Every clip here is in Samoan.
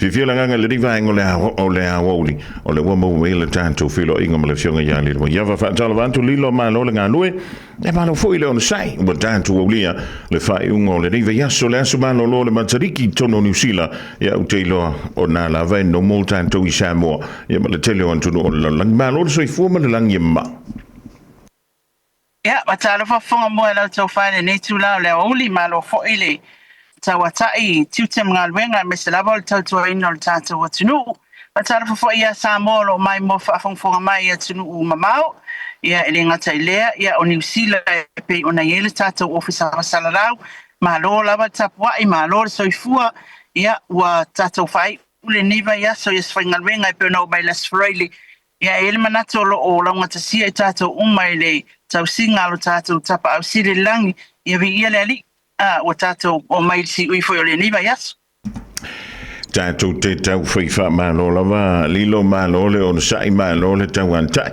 Fiafia le agaga i lenei vaega o le aoauli, o lea ua maua mai le tatou feiloaiga ma le Afioga ia Lilomaiava. Faatalofa atu Lilo, malo le galue, e malo foi le onosai ua tatou aulia le faaiuga o lenei vaiaso, le aso malolo o le Matariki i totonu o Niu Sila. Ia, ou te iloa o nā lava e normal tatou i Samoa, ia ma le tele o atunuu o le lalolagi. Malo le soifua ma le lagi e mama. Ia, matalofa fofoga mua e lau tofa i lenei itula o le aoauli, malo foi le tauatai i tiute ma galuega aemaise lava o le tautuaina o le tatou atunuu. Matalofa foi ia Samoa o lo o maimoa faafogafoga mai i atunuu mamao, ia e le gata i lea, ia o Niu Sila e pei ona i ai le tatou Ofisa Salalau. Malo lava le tapuai, malo le soifua, ia ua tatou faaiu lenei vaiaso i aso faigaluega e pei ona oo mai le Aso Faraile. Ia, e i ai le manatu o lo o laugatasia i tatou uma i le tausiga a lo tatou Tapaau Sili i le Lagi, ia viia le Alii, a ua tatou oo mai i le siui foi o lenei vaiaso. Tatou te taufai faamalo lava, lilo malo le onosai, malo le tauantai.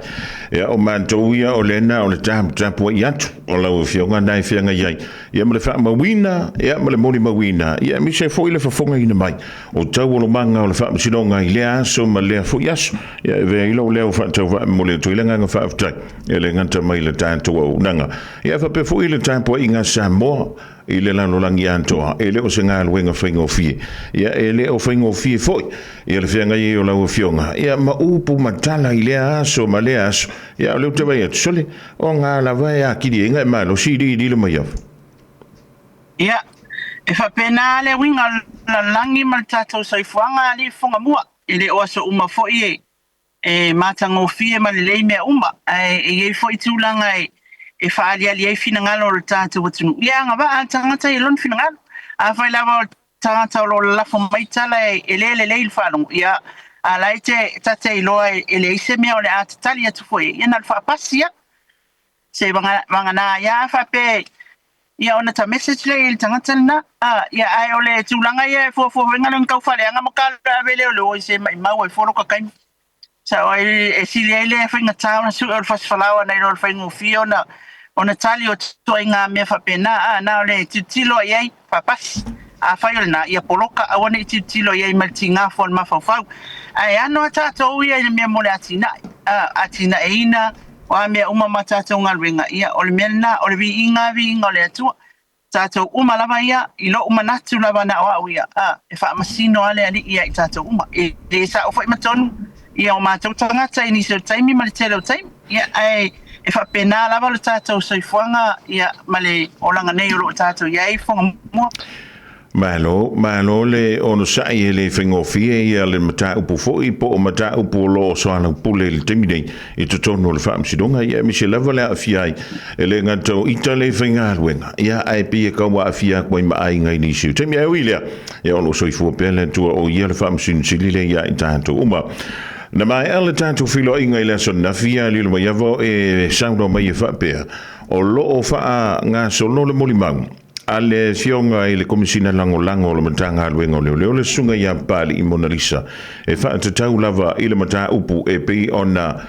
Ia, o matou ia o lena o le taputapuai atu o lau Afioga na e feagai ai, ia ma le faamauina, ia ma le molimauina, ia aemaise foi le fofogaina mai o taualumaga o le Faamasinoga i lea aso ma lea foi aso. Ia e avea ai lou leo faatauvaa e momoli atu ai le agaga faafetai e le gata mai le tatou auaunaga, ia faapea foi le tapuaiga a Samoa i le lalolagi atoa. E le o se galuega faigofie, ia e le o faigofie foi ia le feagai ai o lau Afioga ia ma upu ma tala i lea aso ma lea aso. Ia o lea ou te vaai atu, sole, o ga lava e atili ai ga e malosi i le mai ava. Ia, e faapena le uiga o le lalolagi ma le tatou soifuaga alii fofoga mua. E le o aso uma foi e e matagofie ma lelei mea uma, ae e i ai foi tulaga e e faaaliali ai finagalo o le tatou atunuu. Ia agavaa le tagata i lona finagalo. Afai lava o le tagata o lo o lalafo mai tala e le lelei i le faalogo, ia, a la e te ta te iloa e leai se mea o le a tatali atu foi ai, ia na o le faapasi lava. Se vagana ai a faapea ia ona ta message lea i le tagata lena. Ia ae o le tulaga ia e fuafua foi na tau faaleaga ma ka ave lea o le oi se maimau ai fua loka taimi. Sao ai e sili ai le faigata ona sue o le fasifalaoa nai lo le faigofie ona ona tali o ituaiga mea faapena. A na o le tilotilo i ai faapasi. Afai o lena, ia poloka, aua ne i tilotilo i ai ma le tiga fua o le mafaufau. Ae ano a tatou ia i le mea mo le atinae, atinaeina o a mea uma ma tatou galuega, ia o le mea lena, o le viiga lava viiga o le Atua. Tatou uma lava ia, i lou manatu lava na o au ia, e faamasino lava le Alii ia i tatou uma. E le sao foi ma tonu ia o matou tagata i nisi o taimi ma le tele o taimi, ia ae e faapena lava lo tatou soifuaga ia ma le olaga nei o lo o tatou i ai fofoga mua. Malo, malo le onosai, e le faigofie ia le mataupu foi po o mataupu o lo o soalaupule i le taimi nei i totonu o le Faamasinoga, ia aemaise lava le aafia ai e le gata o ita le faigaluega, ia ae pei e tau aafia atu ai ma aiga i nisi o taimi. Ae ui i lea, ia o lo o soifua pea le Atua o ia le Faamasino Sili lea ia i tatou uma. Na maea le tatou feiloaiga i le aso ananafi, ia lilo mai ava e saunoa mai e faapea, o lo o faagasolo le molimau a le Afioga i le Komesina Lagolago o le Matagaluega o Leoleo, le Susuga ia Papalii Monalisa, e faatatau lava i le mataupu e pei ona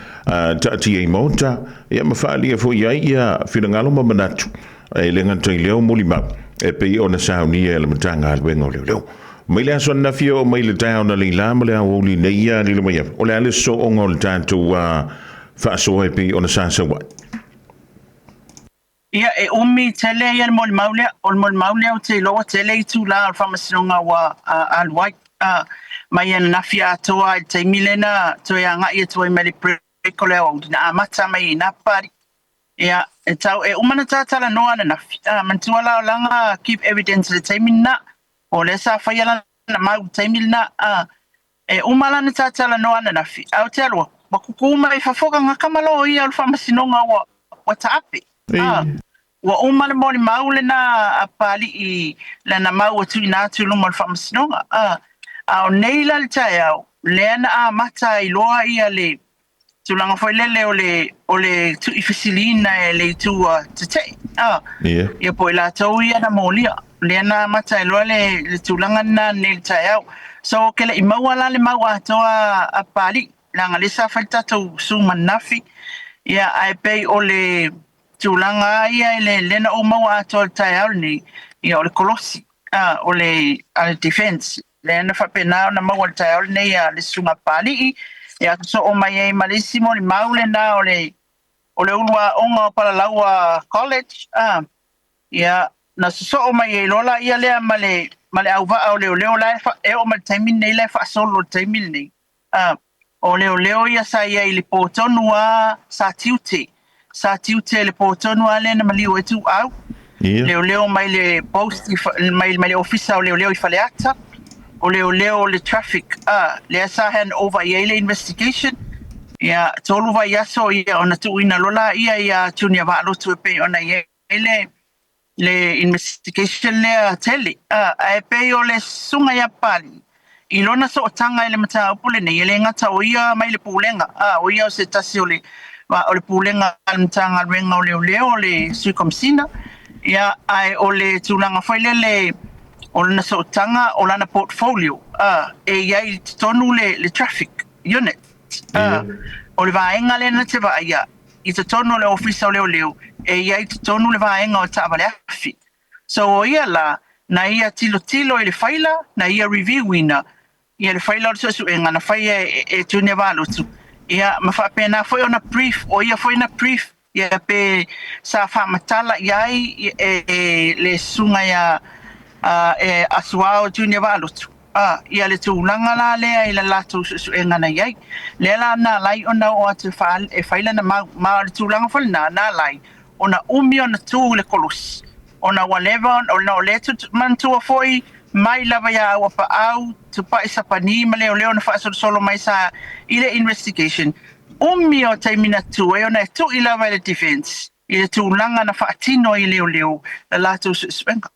taatia i Maota, ia ma faaalia foi ai ia finagalo ma manatu e le gata i lea o molimau e pei ona saunia e le Matagaluega o Leoleo. Mai le aso ananafi e oo mai le taeao na leila ma le aoauli nei ia lilo mai ava, o le a le sooga o le tatou faasoa e pei ona sa sau ai? Ia, e umi tele ia le molimau lea. O le molimau lea ou te iloa ua tele itula o le faamasinoga ua alu ai. Mai ananafi atoa i le taimi lea na toe agai atu ai mai le break o le aoauli na amata mai ai na Papalii. Ia, e tau, e uma ona ta talanoa ananafi, manatua la o lana give evidence i le taimi lena, o lea sa faia lana mau i le taimi lena, e uma lana ta talanoa ananafi, ae ou te alu atu, ua kuku mai fafo tagata ma loia o le faamasinoga ua, ua taape. Ua uma le molimau lena a Papalii lana mau ua tuuina atu i luma o le faamasinoga. A o nei la le taeao, lea na amata ai loa ia le tulaga foi lele o le o le tuuifesiliina e le itu a tetee a ia po o i latou ia na molia lea na amata ai loa le le tulaga lena nei le taeao. So ke le i maua la le mau atoa a Papalii leaga lea sa fai le tatou Zoom ananafi ia ae pei o le tulaga ia i le lea na ou maua atoa i le taeao lenei ia o le kolosi a o le a le defense. Lea na faapena ona maua i le taeao lenei a le Susuga a Papalii, ia sosoo mai ai ma le isi molimau lena o le o le uluaoga o Palalaua College, a, ia, na sosoo mai ai loa laia lea ma le ma le auvaa o leoleo la e, e oo mai le taimi lenei la e faasolo i le taimi lenei. A, o leoleo ia sa i ai i le po tonu lava sa tiute, sa tiute i le po tonu lava lea na maliu ai Tuuau. Ia. Leoleo mai le post i, mai, mai le ofisa o leoleo i Faleata, o leoleo o le traffic, a, lea sa hand over i ai le investigation. Ia, 3 vaiaso ia ona tuuina loa laia ia Junior Vaalotu e pei ona i ai le le investigation lea tele. A, ae pei o le susuga ia Papalii i lona sootaga i le mataupu lenei, e le gata o ia mai le pulega, a, o ia o se tasi o le o le pulega a le Matagaluega o Leoleo, o le Sui Komesina, ia, ae o le tulaga foi lele o lona sootaga, o lana portfolio, a, e i ai i totonu le, le traffic unit, a, o le vaega lea na te vaaia i totonu o le Ofisa o Leoleo, e i ai i totonu le vaega o taavale afi. So o ia la, na ia tilotilo i le faila, na ia review ina ia le faila o le suesuega na faia e, e Junior Vaalotu, ia ma faapena foi ona brief, o ia foi na brief ia pe sa faamatala i ai e, e le susuga ia e Asuao Junior Vaalotu. A, ia le tulaga la lea i le latou suesuega na i ai. Lea la na ala ai ona oo atu e, faa, e fai lana mau. Ma o le tulaga foi lena, na ala ai ona umi ona tu i le kolosi. Ona ua leva ona o lea manatua foi mai lava ia Auapaau, Tupai Sapani ma Leoleo na faasolosolo mai sa i le investigation. Umi o taimi na tu ai ona e tui lava i le defense i le tulaga na faatino ai e Leoleo le latou suesuega.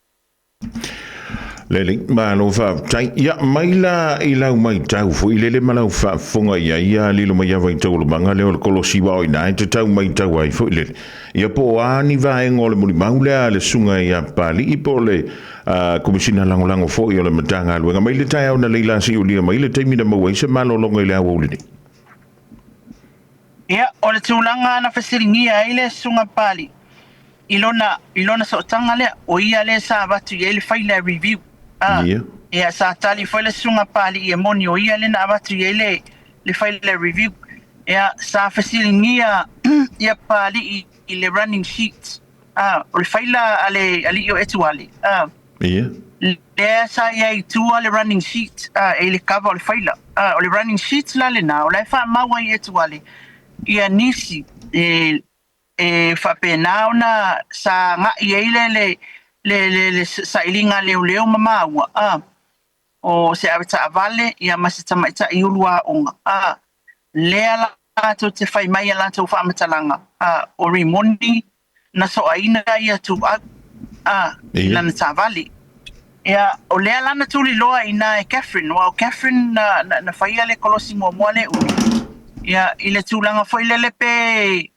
Lelei, malo faafetai. Ia, mai la i lau maitau foi lele ma lau faafofoga i ai, ia lilo mai ava i taualumaga lea o le kolosi wa o i ina e te tau maitau ai foi lele. Ia po o a ni vaega o le mulimau lea a le susuga ia Papalii po o le Komesina Lagolago foi o le Matagaluega mai le taeao na lei la siulia mai le taimi na maua ai se malologa i le aoauli nei. Ia, o le tulaga na fesiligia ai le Susuga Papalii i lona, i lona sootaga lea, o ia lea sa avatu i ai le faila e review. A, Ia. ia, sa tali foi le Susuga Papalii e moni o ia lea na avatu i ai le, le faila e review. Ia, sa fesiligia ia Papalii i le running sheet, a, o le faila a le alii o Etuale, a. Ia. Lea sa i ai i tua le running sheet, a, e i le cover o le faila. A, o le running sheet la lena, o la e faamau ai e Etuale ia nisi e, e faapena ona sa agai ai le, le, le, le, le sailiga leoleo ma maua, a, o se avetaavale ia ma se tamaitai ulu aoga, a, lea latou te fai mai a latou faamatalaga, a, o Rimoni na soaina ia Tuuau, a, i lana taavale. Ia, o lea la na tuliloa i ina e Catherine, aua o Catherine na, na, na faia le kolosi muamua le uli. Ia, i le tulaga foi lele pe,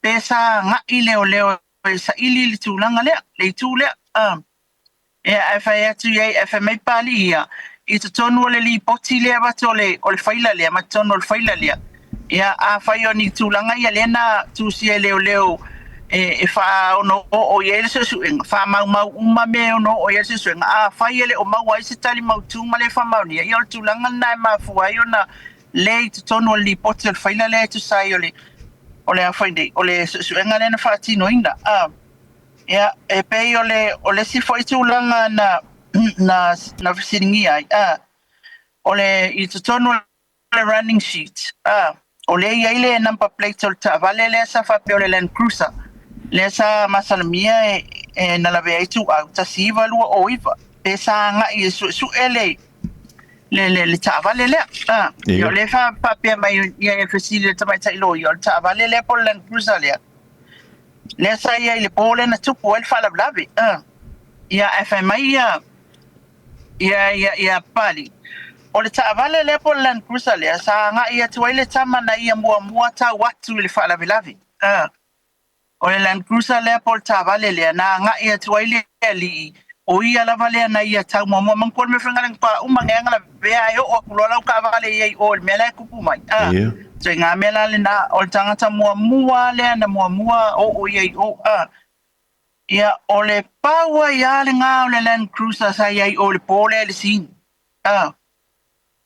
pe sa agai leoleo e saili le tulaga lea, le itu lea. A. Ia, ae fai atu i ai, ae fai mai Papalii ia, i totonu o le lipoti lea avatu o le, o le faila lea, ma totonu o le faila lea. Ia, afai o ni tulaga ia lea na tusia e leoleo e, e faaono oo i ai le suesuega, faamaumau uma mea e ono oo i ai le suesuega, afai e le o maua ai se tali mautu ma le faamaonia, ia o le tulaga lena e mafua ai ona le i totonu o le lipoti o le faila lea e tusa ai o le, o le a fai nei, o le suesuega lea na faatinoina. A. Ia, e pei o le, o le isi foi tulaga na, na, na fesiligia ai, a, o le, i totonu o le running sheet, a, o lea e i ai le number plate o le taavale lea sa faapea o le Land Cruiser, lea sa masalomia e, e na lavea ai Tuuau, 1929, pe sa agai e suesue le, le, le, le taavale lea. A, ia, o lea faapea mai ia e fesili le tamaitai loia, o le taavale lea po o le Land Cruiser lea, Lea sa i ai i le po lea na tupu ai le faalavelave. Ia, ae fai mai ia, ia, ia, ia Papalii, o le taavale lea po o le Land Cruiser lea, sa agai atu ai le tama na ia muamua tau atu i le faalavelave. O le Land Cruiser lea po o le taavale lea, na agai atu ai le alii, o ia lava lea na ia tau muamua. Manatua le mea faigaluega pa uma ngeanga la vea e oo atu loa lau taavale i ai i o i le mea la e tupu mai. Ia. Ituaiga mea la lena, o le tagata muamua lea na muamua oo i ai i o. Ia, o le pau ai lava lena o le Land Cruiser sa i ai i o i le po lea i le scene. A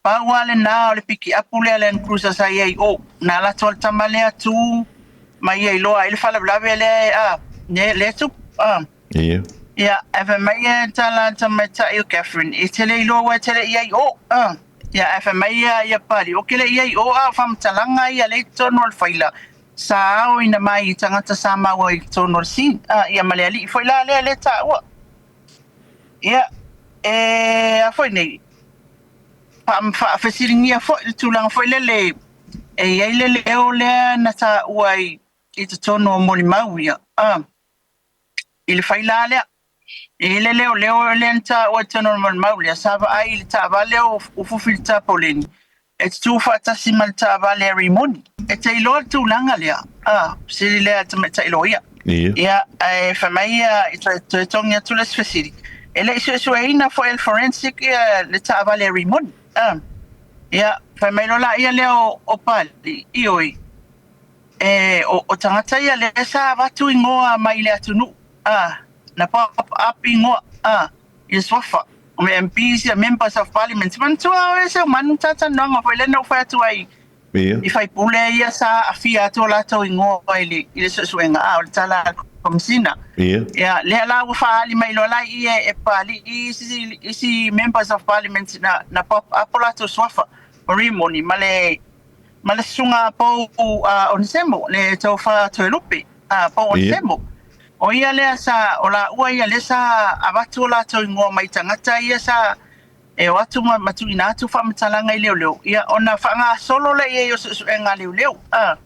pau lava lena o le pikiapu lea Land Cruiser sa i ai i o. Na alu atu lava le tama lea tu ma ia iloa ai le faalavelave lea a, lea e tupu. A. Ia. Ia, ae fai mai le tala a le tamaitai o Catherine, e te le iloa aua e te le i i ai i o. A. Ia, ae fai mai ia Pali, ou te le i i ai i o, a o faamatalaga ia lea i totonu o le faila, sa aoina mai i tagata sa maua i totonu o le scene. A, ia ma le alii foi la lea lea e taua. Ia, e a foi nei, faafesiligia foi le tulaga foi lele e i ai le leo lea na taua i totonu o molimau ia, a, i le faila lea. E i ai le leoleo lea na taua i totonu o le molimau lea, sa vaai i le taavale o Fufi le Tapoleni e tutū faatasi ma le taavale a Rimoni. E te iloa le tulaga lea, a, fesili lea a le tamaitai loia. Ia. Ia, ae fai mai ia, i toe, toe togi atu le isi fesili, e le i suesueina foi e le forensic ia le taavale a Rimoni. A, ia, fai mai loa laia lea o, o Pali, ioe, e, o, o tagata ia lea sa avatu igoa mai le atunuu, a, na pop up igoa, a, i suafa o me MPs ia Members of Parliament. Manatua oe Seumanu talatalanoaga foi lea na ou fai atu ai i faipule ia sa aafia atu o latou igoa i le, i le suesuega, a o le tala a le Komesina. Ia, lea la ua faaali mai loa la i e, e Papalii i isi, isi Members of Parliament na, na pop up o latou suafa, o Rimoni ma le, ma le susuga Pou uh, Onesemo, le Tofa Toelupe, uh, Pou Onesemo. O ia lea sa, o laua ia lea sa avatu o latou igoa mai tagata ia sa e o atu ma, ma tuuina atu faamatalaga i leoleo, ia ona faagasolo lea i ai o suesuega a leoleo. A,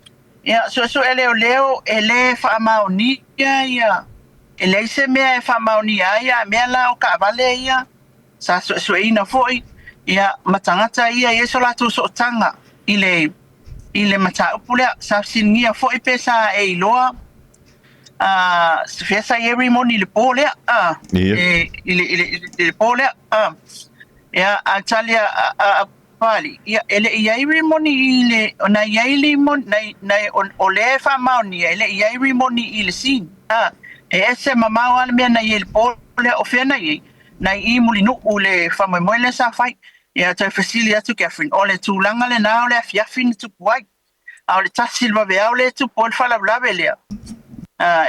ia, suesue a leoleo e lē faamaonia ia, e leai se mea e faamaonia ai a mea la o taavale ia sa suesueina foi, ia, ma tagata ia e i ai so latou sootaga i le, i le mataupu lea. Sa fesiligia foi pe sa e iloa a fea sa i ai Rimoni i le po lea, a, e, i le, i le, i le po lea, a, ia, a tali a, a, a Pali, ia, e le i ai Rimoni i le, na i ai Rimoni, na, na, o, o lea e faamaonia, e le i ai Rimoni i le scene, a, e ese mamao lava le mea na i ai i le po lea, o fea na i ai? Na i i Mulinuu le faamoemoe lea sa fai. Ia, toe fesili atu Catherine, o le tulaga lena o le afiafi na tupu ai? A o le tasi i le vaveao lea e tupu ai le faalavelave lea.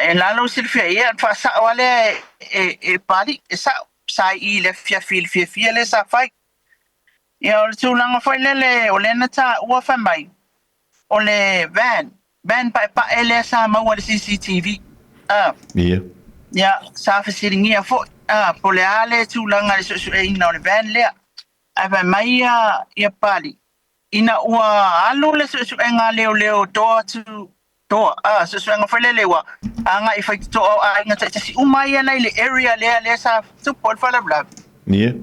E lalo silafia ia, ona faasao lava lea e, e Pali, e sao, sa i i le afiafi i le fiafia lea sa fai. Ia, o le tulaga foi lele, o lea na taua fai mai, o le van, van paepae lea sa maua i le CCTV. Ia. Ia, sa fesiligia foi, po o le a le tulaga i le suesueina o le van lea. Ae fai mai ia, ia Pali, Ina ua alu le suesuega a leoleo door to door, a, suesuega foi lele ua agai i faitotoa o aiga taitasi uma ia na i le area lea lea sa tupu ai le faalavelave. Ia.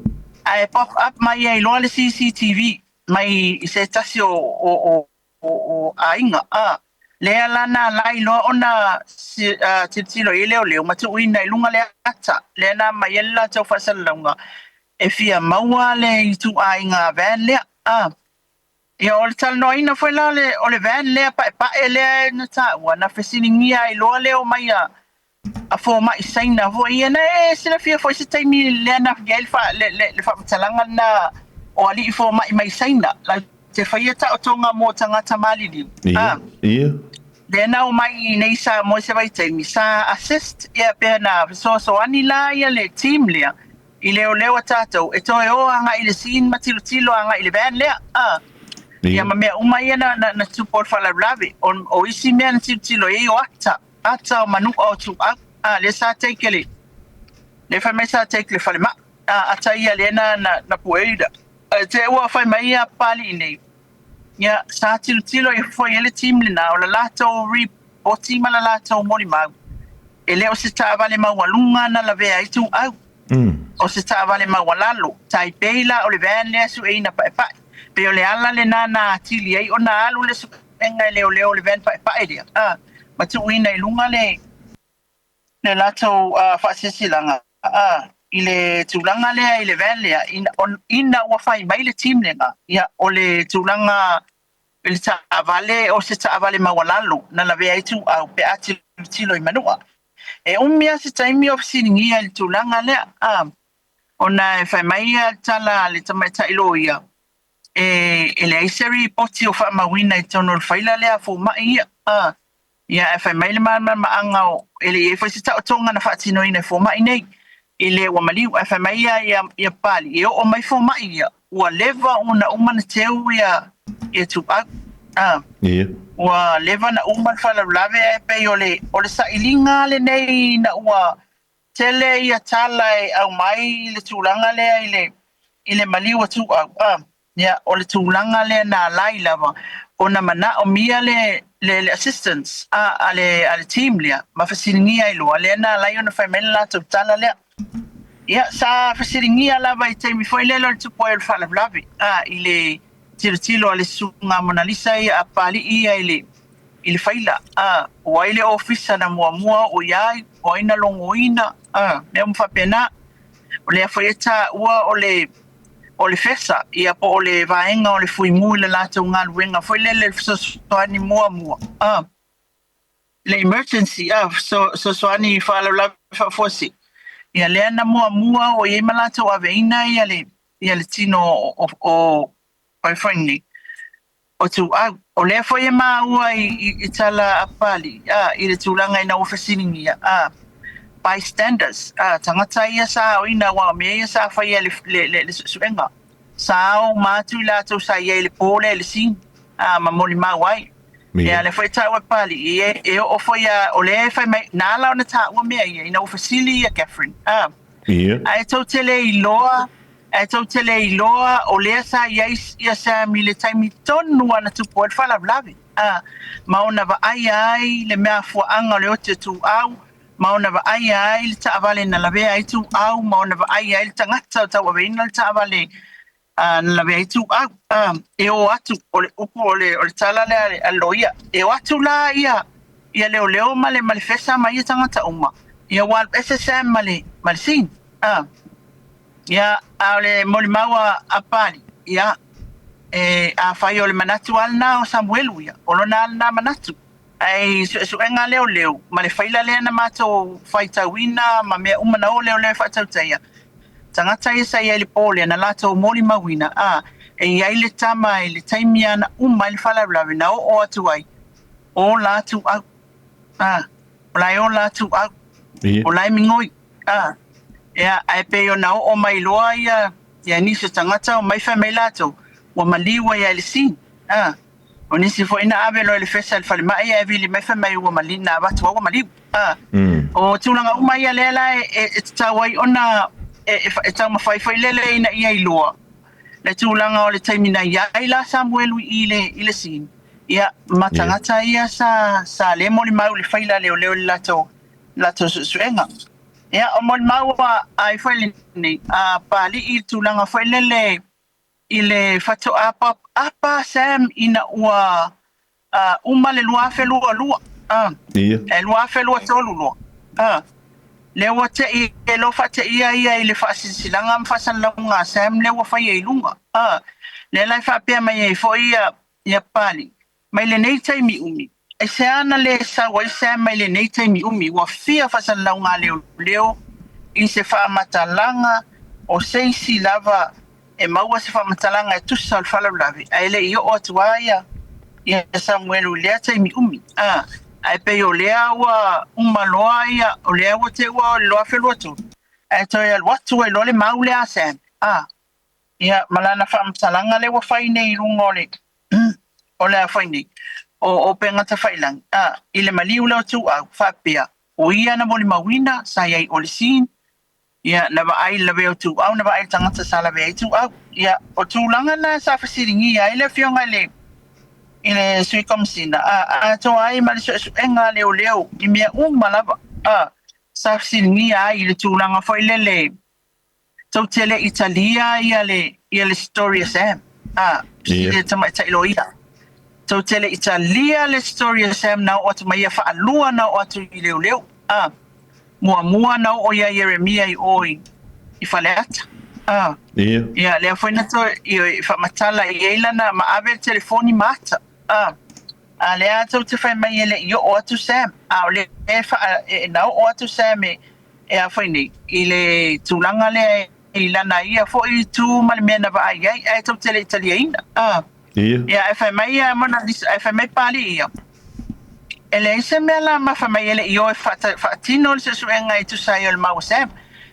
Ae pop up mai ai loa le CCTV mai i se tasi o, o, o, o, o aiga, a, lea la na ala ai loa ona si, a, tilotilo i ai leoleo ma tuuina i luga le ata lea na aumai ai le latou faasalalauga e fia maua le ituaiga van lea. A, ia o le talanoaina foi la o le, o le van lea paepae lea na taua, na fesiligia ai loa le omai a, a fomai Saina foi ia, na e silafia foi se taimi lea na i ai le, fa, le, le, le faamatalaga lena o alii fomai mai Saina, latou te faia taotoga mo tagata maliliu. Ia, A, ia. lea na omai i inei i Samoa i se vaitaimi, sa assist ia pe na fesoasoani la ia le team lea I leoleo a tatou e toe o agai i le scene ma tilotilo agai i le van lea, a. Ia ma mea uma ia na, na, na tupu o le faalavelave. O, o isi mea na tilotilo i ai o ata, ata o manu'a o tuuau, a, lea sa take e le, lea fai mai sa take le falemai, a, ata ia lea na, na, na pueina. Ae te ua fai mai ia Papalii nei, ia, sa tilotilo ifo foi ai le team lena, o le latou ripoti ma le latou molimau, e le o se taavale maualuga na lavea ai tuuau. O se taavale maualalo, tai pei la o le van lea sueina paepae. Pei o le ala lena na atili ai ona alu le suega e leoleo o le van paepae lea, a, ma tuuina i luga le, le latou faasilasilaga, a, i le tulaga lea i le van lea, ina, on, ina ua fai mai le team lena, ia, o le tulaga i le taavale, o se taavale maualalo na lavea ai tuuau pe a tilotilo i Manua. E umi lava se taimi o fesiligia i le tulaga lea, a. Ona e fai mai ia le tala a le tamaitai loia, e, e leai se ripoti o faamauina i totonu o le faila lea a fomai ia. A, ia ae fai mai le malamalamaaga o, e le i i ai foi se taotoga na faatinoina e fomai nei i le ua maliu. Ae fai mai ia, ia, ia Papalii, e oo mai fomai ia, ua leva ona uma na teu ia, ia Tuuau. A, Ia. ua leva na uma le faalavelave ae pei o le, o le sailiga lenei ina ua tele ia tala e aumai i le tulaga lea i le i le maliu a Tuuau a ia o le tulaga lea na alai lava ona manaomia le le, le assistance a a le a le team lea ma fesiligia ai loa lea na alai ona fai mai le latou tala lea. Ia sa fesiligia lava i taimi foi lele o le tupu ai o le faalavelave a i le tilotilo a le susuga Monalisa ia a Papalii ia i le i le faila, a, o ai le ofisa na muamua oo i ai, o ai na logoina, a, mea uma faapena. O lea foi e taua o le o le FESA, ia po o le vaega o le Fuimu i le latou galuega foi lele le fesoasoani muamua, a, le emergency, a, fesoasoani faalavelave faafuasei, ia lea na muamua oo i ai ma latou aveina ia le ia le tino o o o foi nei. O Tuuau. O lea foi e maua i, i, i tala a Papalii, a, i le tulaga ina ua fesiligia, a, bystanders, a, tagata ia sa aoina aua o mea ia sa faia e le, le, le, le suesuega. Sa ao uma atu i latou sa i ai i le po lea i le scene, a, ma molimau ai. Ia, lea foi e taua e Papalii, e, e oo foi a, o lea e fai mai, na ala ona taua mea ia, ina ua fesili ia Catherine, a, Ia. Ae tou te le iloa, ae tou te le iloa o lea sa i ai ia Sam i le taimi tonu lava na tupu ai le faalavelave, a, ma ona vaaia ai le meafuaaga o le oti o Tuuau, ma ona vaaia ai le taavale na lavea ai Tuuau, ma ona vaaia ai le tagata o tauaveina le taavale a, na lavea ai Tuuau. A, e o atu, o le upu o le, o le tala lea a le loia, e o atu la ia, ia leoleo ma le, ma le fesa ma ia tagata uma, ia ua alu ese Sam ma le, ma le scene. A, ia, a o le molimau a, a Papalii, ia, e, afai o le manatu lava lena o Samuelu ia, o lona lava lena manatu. Ae i suesuega a leoleo, ma le faila lea na matou faitauina ma mea uma na o leoleo e faatautaia, tagata ia sa i ai i le po lea na latou molimauina, a, e i ai le tama i le taimi lava na uma ai le faalavelave na oo atu ai, o la Tuuau, a, o la e o la Tuuau, o la e migoi, a, ia, ae pei ona oo mai loa ia, ia nisi o tagata omai fai mai latou, ua maliu ai lava i le scene, a. O nisi foi na ave loa i le fesa i le falemai ae vili mai fai mai ua maliu, na avatu lava ua maliu. A, o tulaga uma ia lea la e, e tatau ai ona e, e, e taumafai foi lele ina ia iloa le tulaga o le taimi na i ai la Samuelu i le, i le scene, ia, ma tagata ia sa, sa le molimau i le faila a leoleo i le latou, latou suesuega. Ia, o molimau a, ai foi lenei, a Papalii i le tulaga foi lele i le faatoa apa Sam ina ua uma le 2022, Ia. E 2023 loa, lea ua te'i e loa faateia ia i le faasilasilaga ma faasalalauga a Sam lea ua faia i luga. Lea la e faapea mai ai foi ia Papalii, Mai lenei taimi umi, aisea na le sau ai Sam mai lenei taimi umi ua fia faasalalauga a leoleo i se faamatalaga o se isi lava e maua se faamatalaga e tusa o le faalavelave ae le i oo atu lava ia ia Samuelu i lea taimi umi. A, ae pei o lea ua uma loa ia, o lea ua te ua o le 2023 ae toe alu atu ai loa le mau lea a Sam. A, ia ma lana faamatalaga lea ua fai nei i luga o le o le a fai nei, o Upegatafailagi, a, i le maliu lea o Tuuau, faapea, o ia na molimauina, sa i ai o le scene, ia, na vaai i le lavea o Tuuau, na vaai i le tagata sa lavea ai Tuuau. Ia, o tulaga na sa fesiligia ai le Afioga i le, i le Sui Komesina, a, atoa ai ma le suesuega a leoleo i mea uma lava, a, sa fesiligia ai i le tulaga foi lele, Tou te le i talia ia le ia le story a Sam. A, Ia. le tamaitai loia. Tou te le i talia le story a Sam na oo atu mai ia faalua na oo atu i leoleo. A, muamua na oo ia Ieremia i o i, i Faleata. A, Ia. ia lea foi na toe i, faamatala i ai lana ma ave le telefoni ma ata. A, a lea tou te fai mai e le i oo atu Sam. A o lea e, faa, e, na oo atu Sam e, e a fai nei, i le tulaga lea i lana ia foi itu ma le mea na vaai ai, ae tou te le i taliaina. A. Ia. Ia, ae fai mai ia Mona Lisa, ae fai mai Papalii ia, E leai se mea la ma fai mai e le i o e faatino le suesuega e tusa ai o le mau a Sam.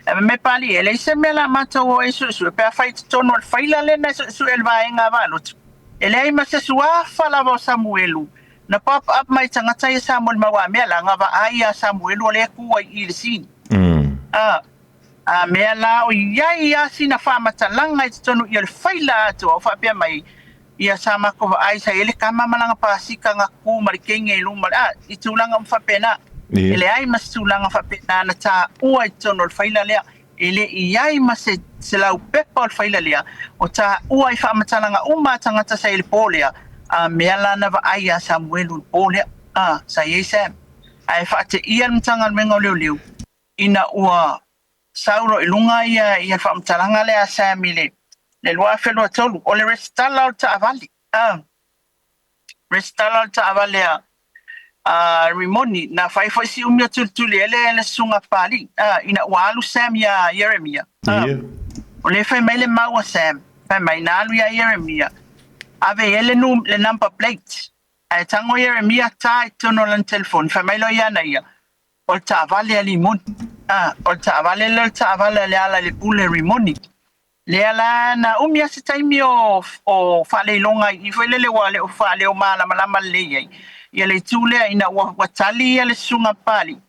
Ae fai mai Papalii, E leai se mea la matou o e suesue, pe afai i totonu o le faila lena e suesue e le vaega a Vaalotu. E leai ma se suafa lava o Samuelu na pop up mai tagata ia sa molimau a mea la nga vaai ia Samuelu o lea e ku ai i le scene. A, a mea la o iai a sina faamatalaga i totonu i o le faila atoa o faapea mai ia sa matou vaai sa iai le tama ma lana pasika na ku ma le kenge i luma a i tulaga uma faapena. E leai ma se tulaga faapena na taua i totonu o le faila lea. E le i ai ma se se laupepa o le faila lea, o taua i faamatalaga uma a tagata sa i le po lea, a mea la na vaai ia Samuelu i le po lea, a, sa i ai Sam. Ae faateia le Matagaluega o Leoleo ina ua sau loa i luga ia ia le faamatalaga lea a Sam i le le 2023, o le resitala o le taavale, a. Resitala o le taavale a a Rimoni, na fai foi si umi o tulituli ai le le susuga a Papalii, a, ina ua alu Sam iā Ieremia, a. Ia. O lea fai mai le mau a Sam, fai mai na alu iā Ieremia, ave i ai le nu, le number plate, ae tago Ieremia ta i totonu o lana telefoni, fai mai loa iana ia, o le taavale a Rimoni, a, o le taavale lea o le taavale a Lealailepule Rimoni. Lea la na umi a se taimi o o faaleiloga i i foi lele ua le o faaleo malamalama lelei ai ia le itu lea ina ua ua tali ia le susuga a Papalii,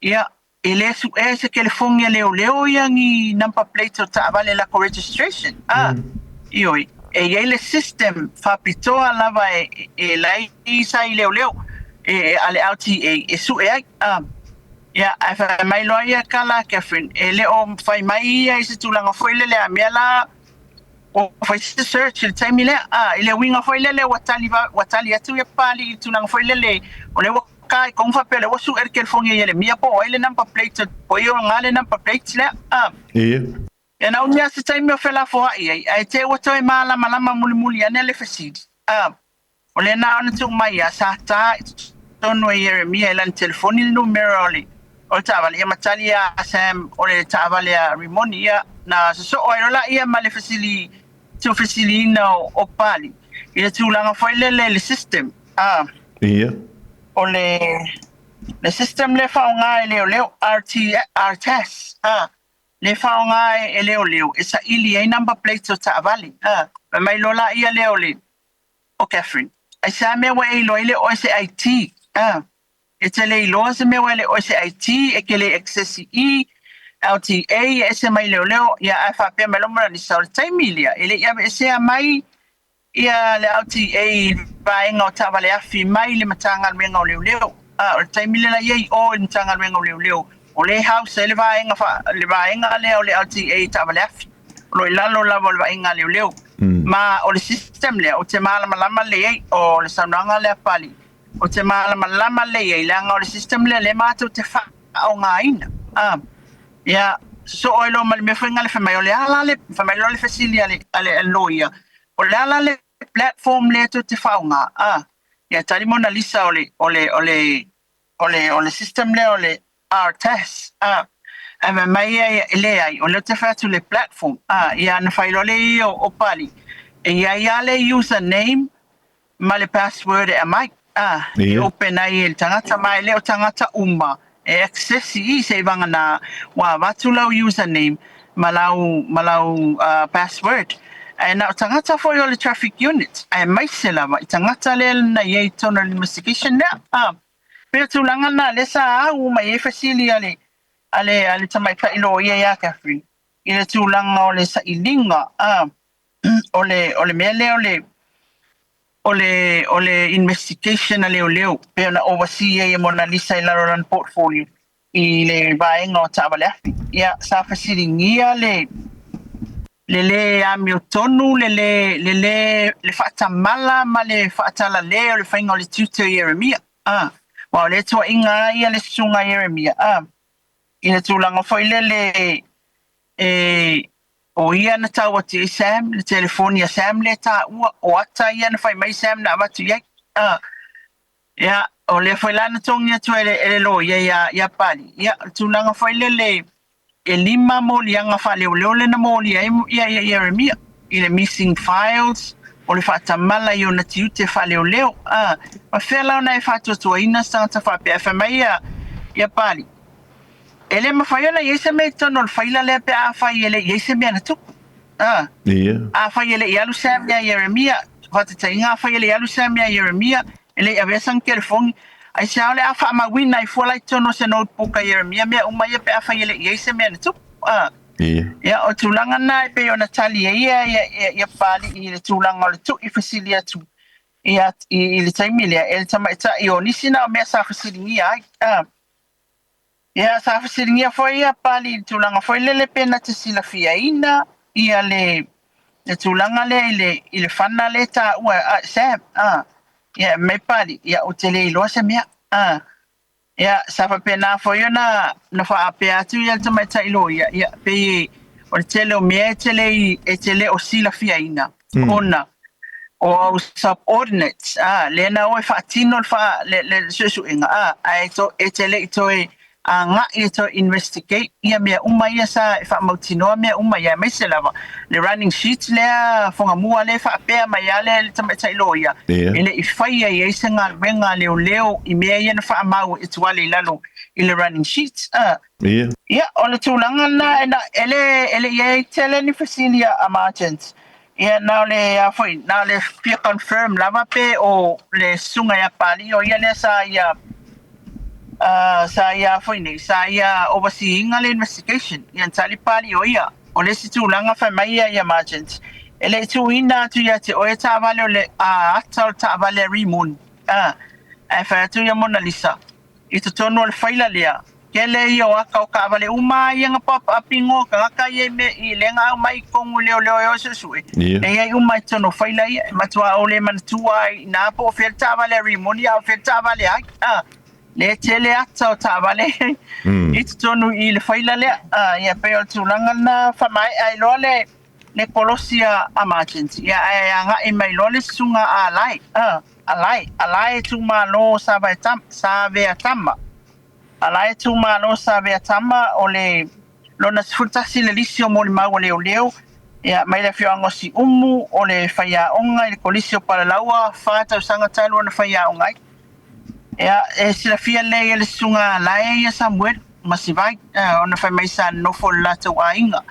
ia e le suea i se telefoni a leoleo ia ni number plate o taavale latou registration a ioe e i ai le system faapitoa lava e e lai sa i leoleo e a le LTA e sue ai a. Ia, ae fai mai loa ia tala a Catherine, e le o fai mai ia i se tulaga foi lele a mea la ua fai se search i le taimi lea, a, i le uiga foi lele ua tali ua tali atu ia Papalii i le tulaga foi lele o lea ua ka i tonu faapea o lea ua sue le telefoni a Ieremia po o ai le number plate po o ai o le number plate lea, a. Ia. Ia na umi lava se taimi o felafoai ai, ae te ua toe malamalama mulimuli ane le fesili, a. O lea na ona tuu mai ia sa ta i totonu e Ieremia i lana telefoni le numera o le o le taavale, ia ma tali ia Sam o le taavale a Rimoni, ia na sosoo ai loa laia ma le fesili tuufesiliina o o Papalii i le tulaga foi lele i le system, a. Ia. O le le system lea faaaoga e leoleo, RT, RTS, a. Le faaaoga e leoleo e saili ai number plates o taavale, a. Fai mai loa laia lea o le O Catherine, Aisea mea ua e iloa ai le oe se IT? Ah, e te le iloa se mea ua e le oe se IT, e ke le access i LTA, e ese mai leoleo, ia ae faapea mai loa Mona-Lisa, o le taimi lea, e le i aveesea mai ia le LTA i le vaega o taavale afi mai le Matagaluega o Leoleo. Ah, o le taimi lea la i ai i o i le Matagaluega o Leoleo, o lea e house ai le vaega, le vaega lea o le LTA i taavale afi. O lo o i lalo lava o le vaaiga a leoleo. Ma o le system lea, ou te malamalama lelei ai, o le saunoaga lea a Papalii, ou te malamalama lelei ai, leaga o le system lea lea matou te faaaogaina. A, ia, sosoo ai loa ma le mea foi lena fai mai, o le a la le, fai mai loa le fesili a le, a le loia, o le a la le platform lea tou te faaaoga? A, ia tali Mona Lisa o le, o le, o le, o le, o le system lea o le RTS, a, ae fai mai ia, e leai, o lea ou te fai atu i le platform, a, ia ona fai loa lea ia o Papalii, e i ai lava le user name ma le password e aumai, a, e open ai e le tagata, ma e le o tagata uma e access i i seivagana ua avatu lau user name ma lau, ma lau password. Ae na o tagata foi o le traffic unit, aemaise lava i tagata lea na i ai i totonu o le investigation lea, a. Pei o tulaga na lea sa au mai ai fesili a le a le a le tamaitai loia ia Catherine i le tulaga o le sailiga a o le o le mea lea o le o le o le investigation a leoleo pei ona oversee ai e Mona Lisa i lalo o lana portfolio i le vaega o taavale afi. Ia, sa fesiligia le le lē amiotonu, le lē, le lē, le faatamala ma le faatalale o le faiga o le tiute o Ieremia. A, aua o lea e tuuaiga lava ia le susuga a Ieremia, a, i le tulaga foi lele e, o ia na tau atu i ai Sam, le telefoni a Sam lea e taua, o ata ia na fai mai Sam na avatu i ai. A, Ia, o lea foi la na togi atu e le, e le loia iā, iā Papalii. Ia, o le tulaga foi lele, e lima moliaga faaleoleo lea na molia ai ia Ieremia i le missing files, o le faatamala i ona tiute faaleoleo. A, ma fea la ona e faatuatuaina se tagata faapea? Ae fai mai ia Pali, e le mafai ona i ai se mea i totonu o le faila lea pe afai e le i i ai se mea na tupu. A, afai e le i alu Sam ia Ieremia, faataitaiga, afai e le i alu Sam ia Ieremia, e le i avea sana telefoni, aisea o le a faamauina ai fua la i totonu o se notebook a Ieremia mea uma ia pe afai e le i i ai se mea na tupu. A, ia, o tulaga na e pei ona tali ai ia Papalii i le tulaga o le tui fesili atu i le taimi lea e le tamaitai o nisi na o mea sa fesiligia ai. A, ia, sa fesiligia foi ia Papalii i le tulaga foi lele pe na te silafiaina ia le tulaga lea i le fana lea taua a Sam. A, ia, mai Papalii, ia, ou te le iloa se mea. A, ia, sa faapena foi ona na faapea atu ia le tamaitai loia, ia, pei o le tele o mea e te le o silafiaina ona o au subordinates, a, lea na o e faatino le suesuega, a, ae e te le i toe agai e toe investigate ia mea uma ia sa e faamautinoa mea uma ia, aemaise lava le running sheet lea Fogamua lea faapea mai a le tamaitai loia e le i faia i ai se galuega leoleo i mea ia na faamau e tuale i lalo i le running sheet. Ia, o le tulaga lena e le i ai tele ni fesili a Margent. Ia, na o le a foi, na o le fia confirm lava pe o le susuga ia Papalii o ia lea sa ia sa ia foi nei, sa ia overseeing le investigation. Ia, na tali Papalii o ia. O le isi tulaga fai mai ia Margent, e le i tuuina atu ia te oe taavale o le ata o le taavale a Rimoni. Ae fai atu ia Mona Lisa, i totonu o le faila lea, tele ia o ata o taavale uma ia na paapaapi igoa o tagata ia i le na aumai i totonu i leoleo e o e suesue. E i ai uma i totonu o faila ia, e matua ou le manatua ai na po o fea le taavale a Rimoni a o fea le taavale ai. Le tele ata o taavale i totonu i le faila lea. Ia, pei o le tulaga lena faamaea ai loa le kolosi a Margent. Ia, ae agai mai loa le susuga a Alae. Alae, Alae Tumalo Saveatama. Alae Tumalo Saveatama o le lona 11 le lisi o molimau a leoleo. Ia, mai le afioaga o Siumu, o le faiaoga i le kolisi o Palalaua, 4 tausaga talu ona faiaoga ai. Ia, e silafia lelei e le susuga Alae ia Samuelu Masivai, ona fai mai sa nonofo le latou aiga.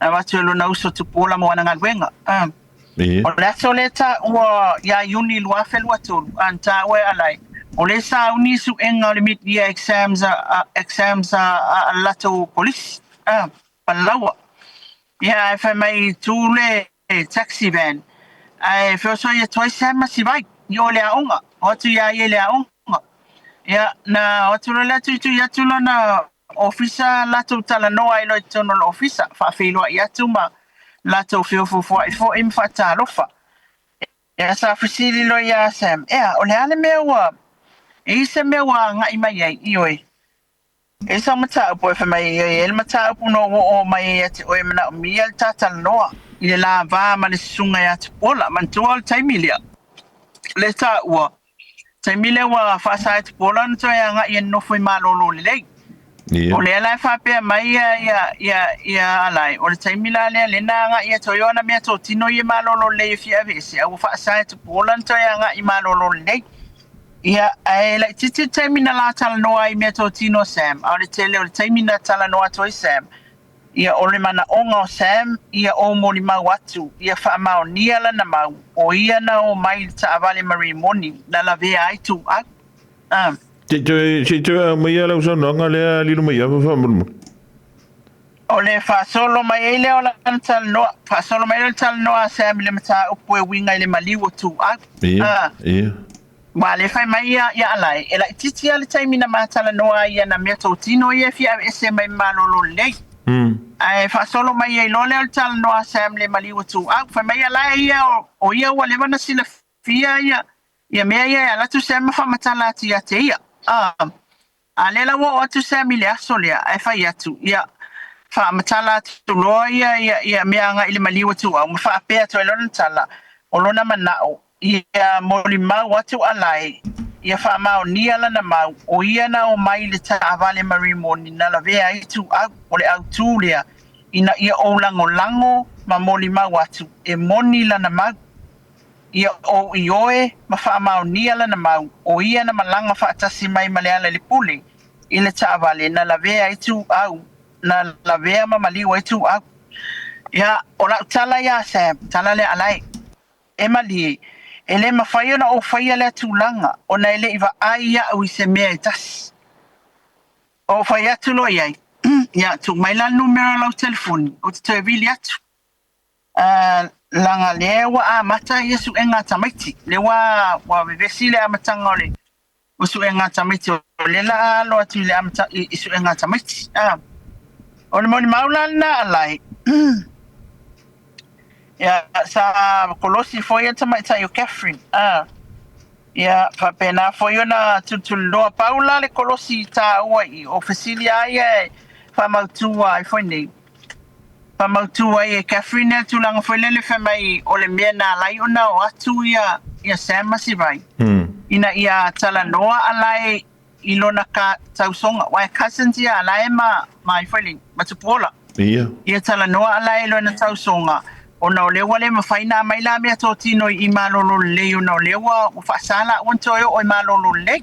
Avatu e lona uso Tupuola mo ana galuega. O le aso lea taua ia Iuni 2023, a na taua e Alae, o lea sauni suega o le mid-year exams exams a latou kolisi, Palalaua. Ia, ae fai mai tu le taxi van, ae feosoi atu ai Sam Masivai i o i le aoga, o atu ia ia i le aoga. Ia, na o atu loa lea tuitui atu lona ofisa latou talanoa ai loa i totonu o le ofisa, faafeiloai atu ma latou feofoofoai foi ma faatalofa. Ia, sa fesili loa ia Sam, ea, o le a le mea ua, e i se mea ua agai mai ai, ioe. E sau mataupu e fai mai e i ai le mataupu na ou oo mai ai ia te oe e manaomia le ta talanoa i le la va ma le susuga ia Tupuola. Manatua o le taimi lea, le taua, taimi lea ua faasa e Tupuola ona toe agai e nonofo i malolo lelei. O lea la e faapea mai ia Alae, o le taimi la lea lea na agai atu ai o ana meatotino ia i malolo lelei e fia aveese, a ua faasa e Tupuola ona toe agai i malolo lelei. Ia, ae laitiiti le taimi na la talanoa ai i meatotino a Sam, a o le tele o le taimi na talanoa atu ai Sam, ia, o le manaoga o Sam, ia ou molimau atu, ia faamaonia lana mau, o ia na o mai i le taavale ma Rimoni, na lavea ai tuau. A. Se i toe, se i toe aumaia lau saunoaga lea Lilomaiava faamolemole. O le faasolo mai ai lea o lana talanoa, faasolo mai ai le talanoa a Sam i le mataupu e uiga i le maliu o Tuau. Ia, ia. Ua le fai mai ia ia Alae, e laitiiti lava le taimi na ma talanoa ai ia na meatotino ia e fia aveese mai malolo lelei. Ae faasolo mai ai loa lea o le talanoa a Sam i le maliu o Tuau. Fai mai Alae ia o ia ua leva ona silafia ia ia mea ia e ala atu Sam ma faamatala atu ia te ia. A lea la ua oo atu Sam i le aso lea, ae fai atu, ia, faamatala atu loa ia, ia, ia mea agai i le maliu o Tuau, ma faapea atu ai lona tala, o lona manao, ia molimau atu Alae Ia faamaonia lana mau, o ia na omai i le taavale ma Rimoni na lavea ai Ituau, o le autū lea, ina ia ou lagolago ma molimau atu, e moni lana mau. Ia ou ioe ma faamaonia lana mau, o ia na malaga faatasi mai ma Lealailepule i le taavale na lavea ai Ituau, na lavea ma maliu ai Tuau. Ia, o lau tala iā Sam, tala lea Alae. E malie, e le mafai ona ou faia lea tulaga ona e le i vaai au i se mea e tasi. Ou fai atu loa i ai, Ia, tuu mai la le numera o lau telefoni, ou te toe vili atu. Leaga lea ua amata ia suega a tamaiti, lea ua vevesi le amataga o le o suega a tamaiti o lea la a alo atu i le amata i suega a tamaiti. A. O le molimau la lena a Lai. Ia, sa kolosi foi a tamaitai o Catherine. A. Ia, faapena foi ona tulituliloa. Pau la le kolosi taua i o fesili a ia e faamautu ai foi nei. Faamautu ai e Catherine le tulaga foi lele fai mai o le mea na ala ai ona o atu ia ia Sam ma Sivai ina ia talanoa Alae i lona ka tausoga aua e cousins ia Alae ma ma ai foi le ma Tupuola. Ia. Ia talanoa Alae i lona tausoga ona o lea ua le mafai ona aumai la mea totino i malolo lelei ona o lea ua faasa la ua na toe oo i malolo lelei.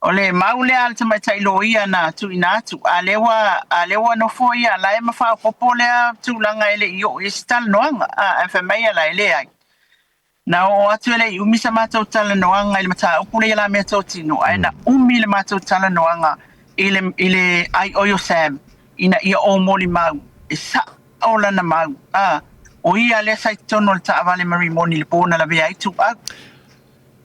O le mau lea a le tamaitai loia na tuuina atu, a lea ua, a lea ua nofo ia la e ma faaopoopo lea tulaga e le i oo i ai se talanoaga. A, ae fai mai ia la e leai. Na oo atu e le i umi sa matou talanoaga i le mataupu lea i la meatotino, ae na umi le matou talanoaga i le, i le aioi o Sam ina ia ou molimau e sa'o lana mau, a, o ia lea sa i totonu o le taavale ma Rimoni i le po na lavea ai Tuuau.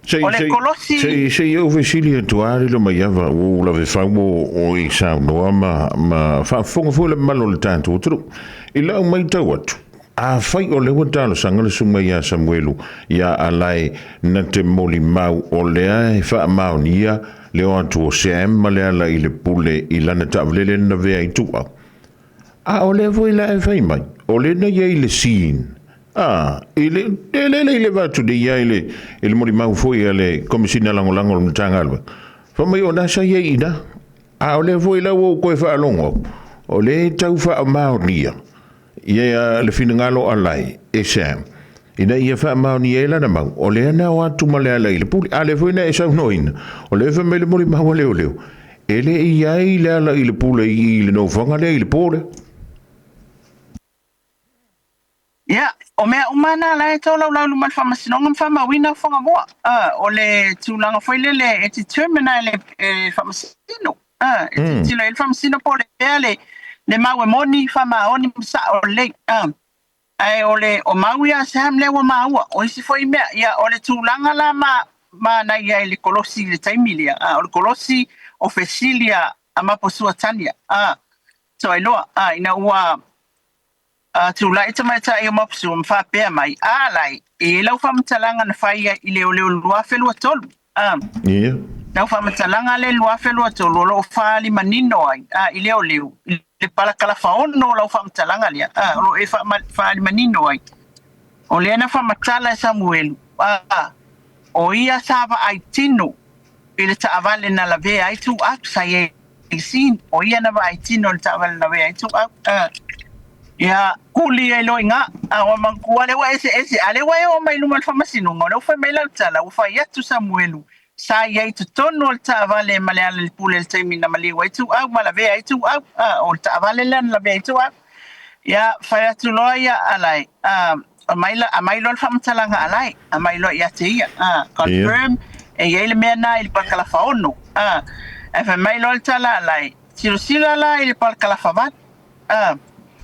Sei, O le sei, kolosi. sei, sei ou fesili atu lava Lilomaiava, ua ou lave fau o e saunoa ma, ma faafofoga foi le mamalu o le tatou atunuu. I lau matau atu, afai o lea ua talosaga le susuga ia Samuelu ia Alae na te molimau o lea e faamaonia le o atu o Sam ma Lealailepule i lana taavale lea na lavea ai Tuuau, A o lea foi la e fai mai, o lea na i ai le scene, a, i le, e le le i le avatu nei ia i le, i le molimau foi a le Komesina Lagolago o le Matagaluega. Fai mai o na sa i ai i ina. A o lea foi la ua ou toe faalogo atu, o lea e tau faamaonia ia le finagalo a Lai e Sam, ina ia faamaonia ai lana mau, o lea na o atu ma Lealailepule. A lea foi na e saunoaina, o lea e fai mai le molimau a leoleo, E le i ai le ala i le pule i le nofoaga lea i le pō lea. Ia, o mea uma na la e tolaulau i luma o le Faamasinoga ma faamauina Fogamoa. O le tulaga foi lele e determine e le Faamasino. E tilotilo i ai le Faamasino po o le fea le mau e moni, faamaoni ma sao lelei. Ae o le o mau ia a Sam lea ua maua, o isi foi mea, ia o le tulaga la ma manaia i le kolosi i le taimi lea, a o le kolosi o fesili a a Maposua Tania, a Toailoa, a ina ua a tulai tamaitai o Maposua ma faapea mai, a lai, e i ai lau faamatalaga na fai ai i leoleo 2023, a Ia. Lau faamatalaga lea i le 2023 o lo o faaali manino ai, a i leoleo, i le palakalafaono o lau faamatalaga lea, a, o lo o e faaali manino ai, o lea na faamatala e Samuelu, a, o ia sa vaai tino i le taavale na lavea ai Tuuau, sa i ai i le scene, o ia na vaai tino i le taavale na lavea ai Tuuau, a, ia, kuli ai loa i ina, a, ua manatua lea ua eseese, a lea ua e oo mai i luma o le faamasinoga, o lea ua fai mai lau tala, ua fai atu Samuelu, Sa i ai i totonu o le taavale ma Lealailepule i le taimi na maliu ai Tuuau ma lavea ai Tuuau. A, o le taavale lea na lavea ai Tuuau. Ia, fai atu loa ia Alae, a, aumai la, aumai loa le faamatalaga a Alae, aumai loa ia te ia, a, confirm, e i ai le mea na i le parakalafa 6. A, ae fai mai loa le tala a Alae, silasila la i le parakalafa 8. A,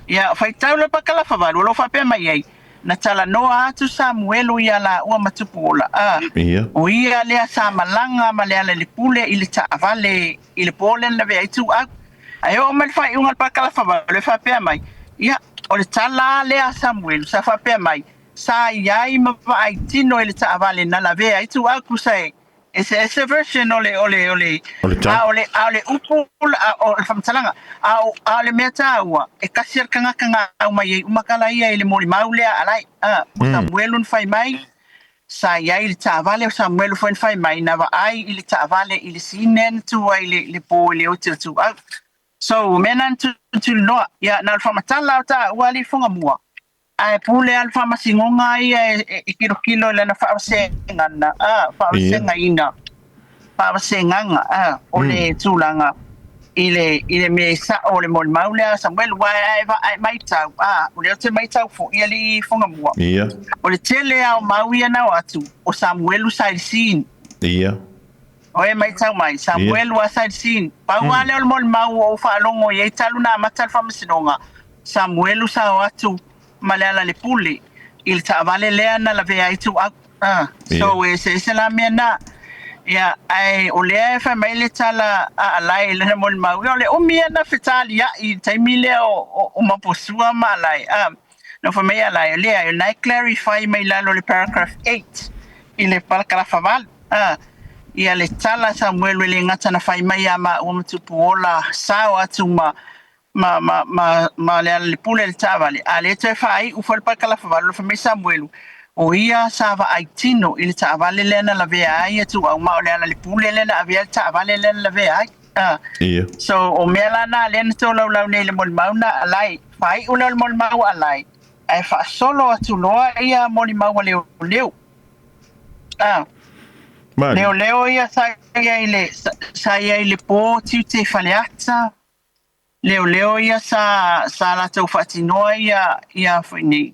ia, faitau le parakalafa 8, o lo o faapea mai ai, Na talanoa atu Samuelu iā lāua ma Tupuola, a, Ia. o ia lea sa malaga ma Lealailepule i le taavale i le pō lea na lavea ai Tuuau. Ae oo mai le faaiuga o le parakalafa 8 e faapea mai, ia, o le tala lava lea a Samuelu sa faapea mai, sa i ai ma vaai tino i le taavale na lavea ai Tuuau, tusa e Eseese version o le o le o le O le tau. a o le a o le upu a o le faamatalaga a o a o le mea taua e tasi a le tagata na aumai ai uma tala ia i le molimau lea a Alae a o Samuelu na fai mai. Sa i ai le taavale o Samuelu foi na fai mai na vaai i le taavale i le scene lea na tu ai le le po i le ote o Tuau. So o mea na na tulituliloa. Ia na o le faamatala o taua alii Fugamua ae pule lava le faamasinoga ia e kilokilo i lana faavasegana a faavasegaina faavasegaga a o le tulaga i le i le mea sa'o o le molimau lea a Samuelu aua a e maitau a o lea ou te maitau foi alii Fugamua o le tele a o mau ia na o atu o Samuelu sa i le scene. O e maitau mai Samuelu a sa i le scene. Pau a lea o le molimau ua ou faalogo i ai talu na amata le faamasinoga Samuelu sa o atu ma Lealailepule i le taavale lea na lavea ai Tuuau. So e eseese la mea na. Ia, ae o lea e fai mai le tala a Alae i lana molimau, ia o le umi ia na fetaliai i le taimi lea o Maposua ma Alae. Na fai mai Alae, leai, o lena e clarify mai lalo o le paragraph 8 i le palakalafa 8. Ia le tala a Samuelu e le gata na fai mai ia maua ma Tupuola sao atu ma ma, ma, ma, ma Lealailepule i le taavale, a lea toe faaiu foi le parakalafa 8, fai mai Samuelu, o ia sa vaai tino i le taavale lea na lavea ai ia Tuuau, ma o Lealailepule lea na avea le taavale lea na lavea ai. So, o mea la na lea na tolaulau nei i le molimau na Alae, faaiu lea o le molimau a Alae, ae faasolo atu loa ia molimau a leoleo. Leoleo ia sa i ai le, sa i ai le po tiute i Faleata, leoleo ia sa sa latou faatinoa ia ia foi nei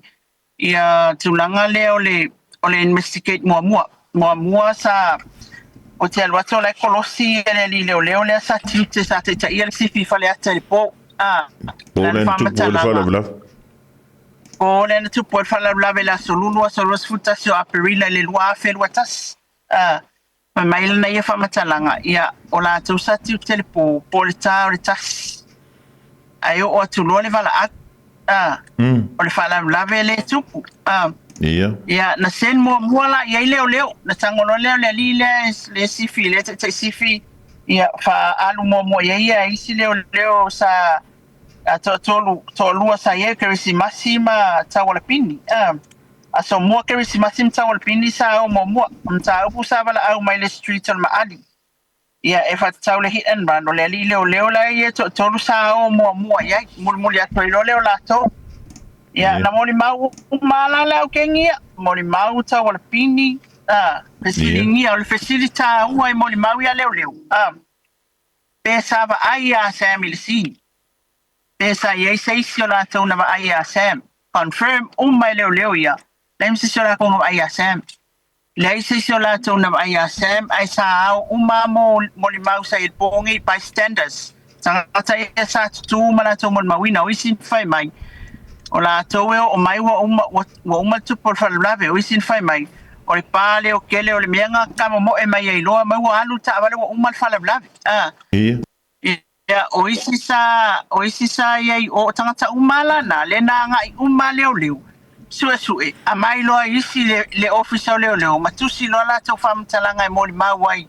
ia tulaga lea o le o le investigate muamua muamua sa o te alu atu o la e kolosi le alii leoleo lea sa tiute sa taitaia le sifi i Faleata i le po a Po lea na tupu ai le faalavelave. Po lea na tupu ai le faalavelave i le aso Lulu aso 21 o Aperila i le 2021. A Fai mai lana ia faamatalaga, ia, o latou sa tiute le po, po o le ta o le tasi, ae oo atu loa le valaau, a, o le faalavelave lea e tupu, a. Ia, na send muamua la i ai leoleo, na tago loa lea o le alii lea, le sifi, le taitai sifi, ia, faaalu muamua i ai ia isi leoleo sa toatolu, toalua sa i ai, o Kerisimasi ma Taualapini, a. Aso mua Kerisimasi ma Taualapini sa o muamua, o mataupu sa valaau mai le street o le Maali. Ia e faatatau le hit and run, o le alii leoleo la e ia e toatolu sa o muamua i ai, mulimuli atu ai loa lea o latou. Ia na molimau uma la le au kengi ia, molimau Taualapini, a, fesiligia, o le fesili taua i molimau ia leoleo, a, pe sa vaai ia Sam i le scene. Pe sa i ai se isi o latou na vaai iā Sam. Confirm uma e leoleo ia, leai ma se isi o lakou na vaai iā Sam. Leai se isi o latou na vaai iā Sam ae sa ao uma mo molimau sa i le po nei bystanders. Tagata ia sa tutū ma latou molimauina o isi na fai mai o latou e oo mai ua uma ua uma le tupu o le faalavelave o isi na fai mai o le pa leo kele o le mea na tamomoe mai ai loa mai ua alu le taavale ua uma le faalavelave. Ia, o isi sa, o isi sa i ai o tagata uma la na, le na agai uma leoleo, suesue, aumai loa isi le, le ofisa o leoleo, ma tusi loa latou faamatalaga e molimau ai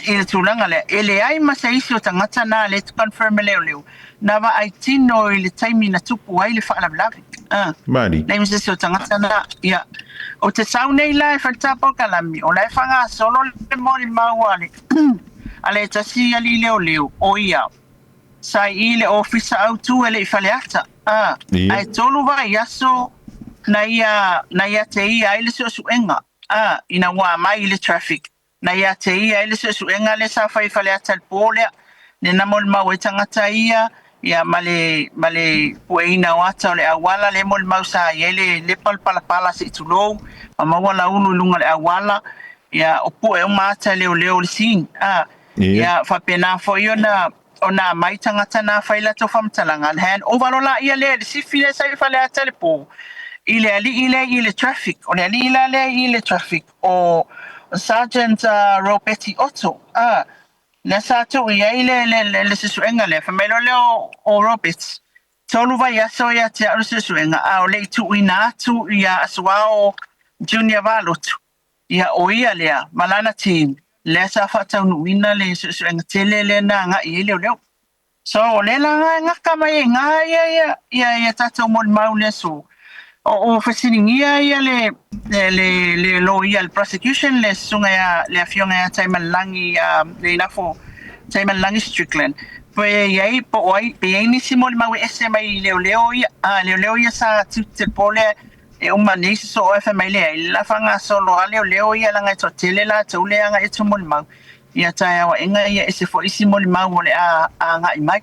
i le tulaga lea. E leai ma se isi o tagata na lea e confirm e leoleo, na vaai tino i le taimi na tupu ai le faalavelave. Mani. Leai ma se isi o tagata na. Ia, o te sau nei la e fai le ta polokalame, o la e faagasolo le molimau a le a le tasi alii leoleo, o ia, sa i i le ofisa autu e le i Faleata, a, ae 3 vaiaso na ia, na ia te ia ai le suesuega, a, ina ua amai i le traffic, na ia te ia ai le suesuega lea sa fai i Faleata i le po lea, lea na molimau ai tagata ia, ia ma le, ma le pueina o ata o le auala, lea molimau sa i ai le lepa o le palapala se i tulou, ma maua laulu i luga o le auala, Ia, o pue uma ata e leoleo o le scene. A, ia, faapena foi ona, ona aumai tagata na fai latou faamatalaga, ona hand over loa laia lea i le sifi lea sa i Faleata i le po, i le alii lea i le traffic. O le alii la lea i le traffic, o Sergeant Robeti Otto, a, lea sa tuu i ai le, le, le, le suesuega lea. Fai mai loa lea o, o Roberts, 3 vaiaso ia te au le suesuega, a o le i tuuina atu ia Asuao Junior Valotu. Ia, ʻo ia lea ma lana team lea sa faataunuuina le suesuega tele lea na agai i ai leoleo. So, o lea la e gata mai ai i ina ia, ia, ia, ia tatou molimau i le aso. O fesiligia ia le le le loia le prosecution le susuga ia le afioga ia Taimalelagi Leinafo Taimalelagi Strickland pe i ai po o ai pe i ai nisi molimau e ese mai i leoleo ia a leoleo ia sa tiute i le po lea e uma nei se soo ae fai mai leai le la faagasolo a leoleo ia leaga e toatele latou lea agai atu molimau ia taeao aega ia ese foi isi molimau o le a agai mai.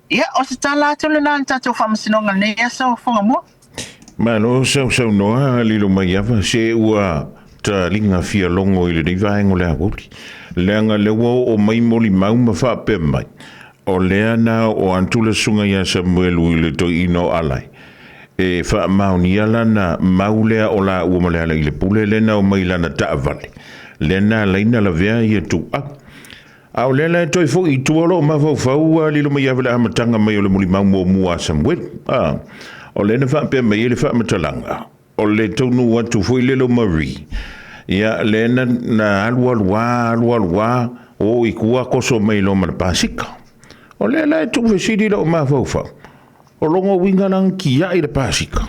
Ia, o se tala atu lena a le tatou Faamasinoga i lenei aso Fogamua. Malo sausaunoa Lilomaiava, se ua taliga fia logo i lenei vaega o le aoauli, leaga lea ua oo mai molimau ma faapea mai, o lea na oo atu le susuga ia Samuelu i le toeaina o Alai, e faamaonia lana mau lea o laua ma Lealailepule lea na omai i lana taavale, lea na ala ai ona lavea ia tuuau. A o lea la e toe foi i tua lou mafaufau a Lilomaiava i le amataga mai o le mulimau muamua a Samuelu. A, o lea na faapea mai ai le faamatalaga, o le taunuu atu foi lele o Marie, ia, lea na, na alu alu lava, alu alu lava, o i tua toso mai loa ma le pasika. O lea la e tuufesili lou mafaufau, o lona uiga la na tiai le pasika?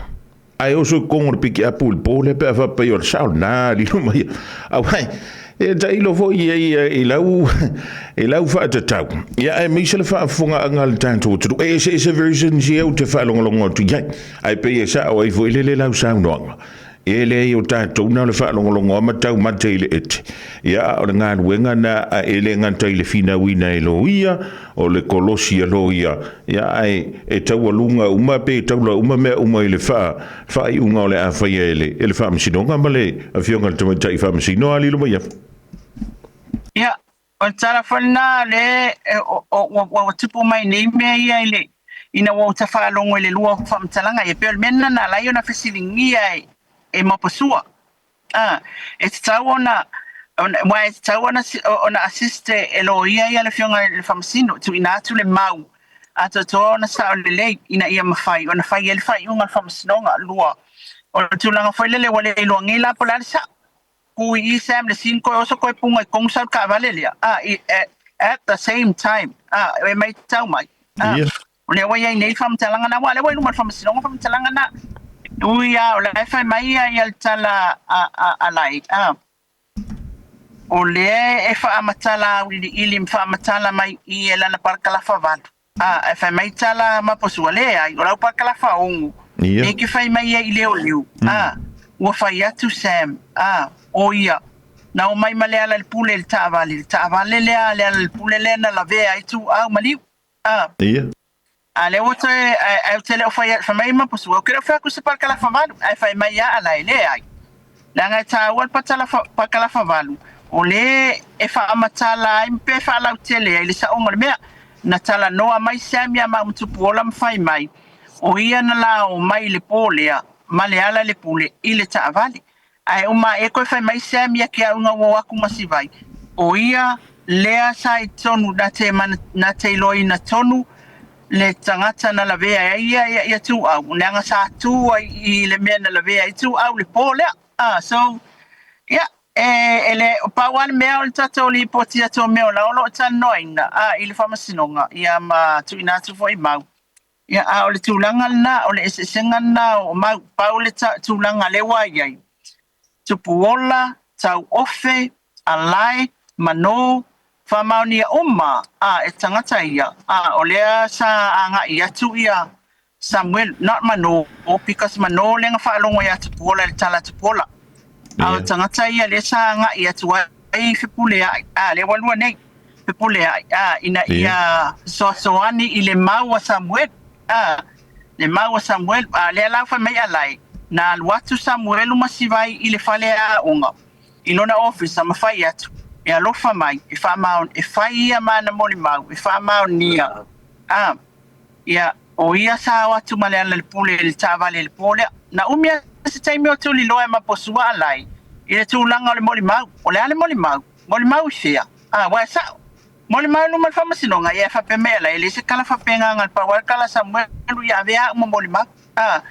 Ae oso i totonu o le pikiapu i le po lea pe a faapea o le sao lena lilo mai. Aua e tailo foi i ai i lau i lau faatatau. Ia aemaise le faafofogaaga a le tatou atunuu. E eseese versions ia ou te faalogologo atu i ai. Ae pei e sao ai foi lele lau saunoaga. E leai o tatou na o le faalogologo lava ma taumate i le ete. Ia a o le galuega na e le gata i le finauina e loia, o le kolosi a loia, ia ae e taualuga uma pe taula uma mea uma i le faaiuga o le a faia e le e le Faamasinoga ma le Afioga i le Tamaitai Faamasino a Lilomaiava. Ia, o le tala foi lena lea ua tupu mai nei mea ia i le ina ua ou tafaalogo i le lua o faamatalaga ia, pei o le mea lena na ala ai ona fesiligia e Maposua. A, e tatau ona, aua e tatau ona, ona assist e loia ia le afioga i le Faamasino, tuuina atu le mau atoatoa ona sao lelei ina ia mafai ona fai ai le faaiuga a le Faamasinoga. 2, o le tulaga foi lele ua le iloa nei la po o le a le sao. Ku i i Sam le scene koe oso koe punga i kongu sau le taavale lea, a, i, at, at the same time, a, e maitau mai, a. Ia. O lea ua i ai nei le faamatalaga na, aua o lea ua i luma o le Faamasinoga faamatalaga na. Ui lava o la e fai mai ia le tala a Lai, a, o lea e faamatala auiliili ma faamatala mai i i e lana parakalafa 8, a, ae fai mai tala Maposua, leai, o lau parakalafa 6, Ia. e ke fai mai ai i leoleo, a, ua fai atu Sam, a, o ia, na omai ma Lealailepule i le taavale, le taavale lea a Lealailepule lea na lavea ai Tuuau ma Liu. A. Ia. A lea ua toe, ae, ae ou te le o fai, fai mai Maposua, ou te le o fai atu se parakalafa 8, ae fai mai ia ala e leai. Leaga e taua le patalafa, parakalafa 8, o le e faamatala ai pe faalautele ai le saoga o le mea. Na talanoa mai Sam iā maua ma Tupuola ma fai mai, o ia na lao mai i le pō lea ma Lealailepule i le taavale. Ae uma ae koe fai mai Sam ia ke au ina ua o atu ma Sivai, o ia lea sa i tonu na te mana na te iloaina tonu le tagata na lavea ai ia ia ia Tuuau, leaga sa tu ai i le mea na lavea ai Tuuau le po lea. Ah, so, ia, e, e le, pau lava le mea o le tatou lipoti atu o mea o la o lo o talanoaina, ah, i le Faamasinoga, ia ma tuuina atu foi mau. Ia, a o le tulaga lena, o le eseesega lena o mau, pau le tulaga lea ua i ai, Tupuola, Tauofe, Alae, Manō, faamaonia uma, a, e tagata ia, a, o lea sa agai atu ia Samuel, not Manō, because Manō lea na faalogo ia Tupuola i le tala a Tupuola, a o tagata ia lea sa agai atu ai Fepuleai, a, lea ua lua nei. Fepuleai, a, ina ia fesoasoani i le mau a Samuelu, a, le mau a Samuelu, a lea la fai mai Alai, na alu atu Samuelu ma Sivai i le fale aoga, i lona ofisa ma fai atu, e alofa mai, e faamaoni, e fai ia ma ana molimau, e faamaonia, a, ia, o ia sa o atu ma Lealailepule i le taavale i le po lea. Na umi lava se taimi o tuliloa e Maposua Alai i le tulaga o le molimau. O le a le molimau? Molimau i fea? A, ua e sa'o. Molimau i luma o le Faamasinoga, ia e faapea mai ala, e leai se kala faapegāga a le pau a le kala a Samuelu ia avea a'u ma molimau. A,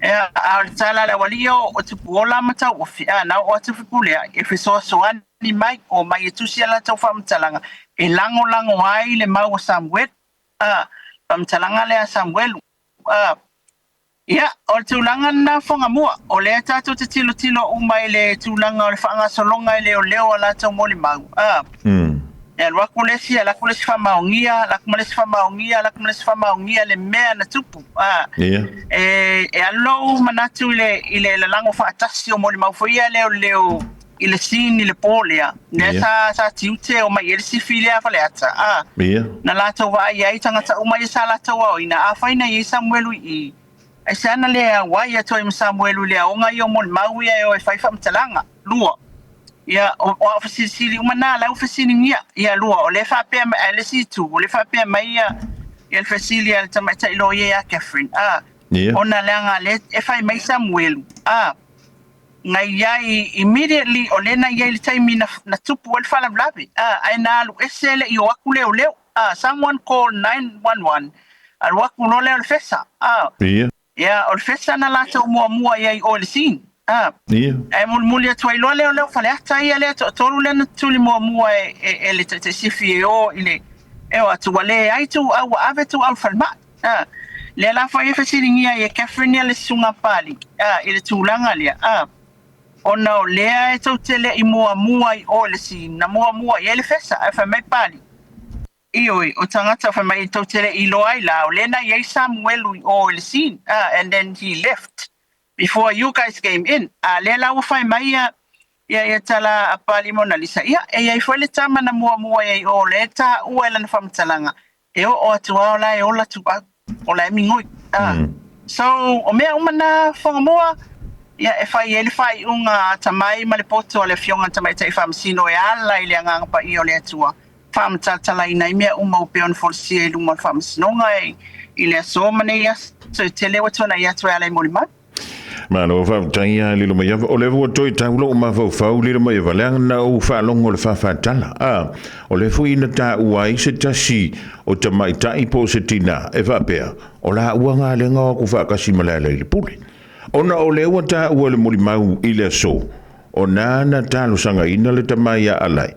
ea, a o le tala a le aualii o, o Tupuola ma Tauofi, a, na oo atu Fepuleai e fesoasoani mai, omai e tusi a latou faamatalaga e lagolago ai le mau a Samuelu. A, faamatalaga lea a Samuelu. A. Ia, o le tulaga lena Fuagamua, o lea tatou te tilotilo uma i le tulaga o le faagasologa e leoleo a latou molimau, a. E alu atu le isi, alu atu le isi faamaonia, alu atu ma le isi faamaonia, alu atu ma le isi faamaonia le mea na tupu, a. E alu lou manatu i le lalago faatasi o molimau foi ia leoleo i le scene i le po lea, lea sa tiute omai i ai le sifi lea a Faleata, a. Na latou vaai ai tagata uma ia sa latou aoina, afai na i ai Samuelu i i, aisea na le auai atu ai ma Samuelu i le aoga ia o molimau ia e o e fai faamatalaga. Lua. Ia, o au fesilisili uma na, la ua fesiligia. Ia, lua, o lea e faapea mai, ae le isi itu, o lea e faapea mai ia le fesili a le tamaitai loia ia Catherine, a, ona leaga lea e fai mai Samuelu, a, na i ai immediately, o lea na i ai i le taimi na tupu ai le faalavelave, a, ae na alu ese le i o atu leoleo, a, someone call 911, alu atu loa lea o le fesa, a. Ia, o le fesa na latou muamua i ai i o i le scene. A. Ae mulimuli atu ai loa lea o Faleata ia lea toatolu lea na tuli muamua e le taitaisifi e o i le e o atu ua leai tuuau ua ave tuuau i le falemai. A. Lea la foi e fesiligia ai e Catherine ia le susuga a Papalii, a, i le tulaga lea, a, ona o lea e tou te le i muamua i o i le scene, na muamua i ai le fesa, ae fai mai Papalii, Ioe, o tagata fai mai tou te le i iloa ai la, o lea na i ai Samuelu i o i le scene, and then he left before you guys came in. A lea la ua fai mai ia ia tala a Papalii Monalisa, ia e i ai foi le tama na muamua i ai i o, o lea e taua i lana faamatalaga, e oo atu lava o la e ola tuau, o la e migoi. So, o mea uma na Fuagamua, ia e fai ai le faaiuga atamai ma le poto a le Afioga i le Tamaitai Faamasino e ala i le Agaga Paia o le Atua, faamatalatalaina ai mea uma ua pei ona folasia i luma o le Faamasinoga i le aso ma nei aso e tele ua tuanai atu e ala i molimau. Malo faafetai ia Lilomaiava. O lea ua toe tau lou mafaufau Lilomaiava, leaga na ou faalogo i le faafatala. A, o lea foi na taua ai se tasi o tamaitai po o se tina e faapea, o laua galega o aku faatasi ma Lealailepule. Ona o lea ua taua i le molimau i le aso, o na na talosagaina le tama ia Alai,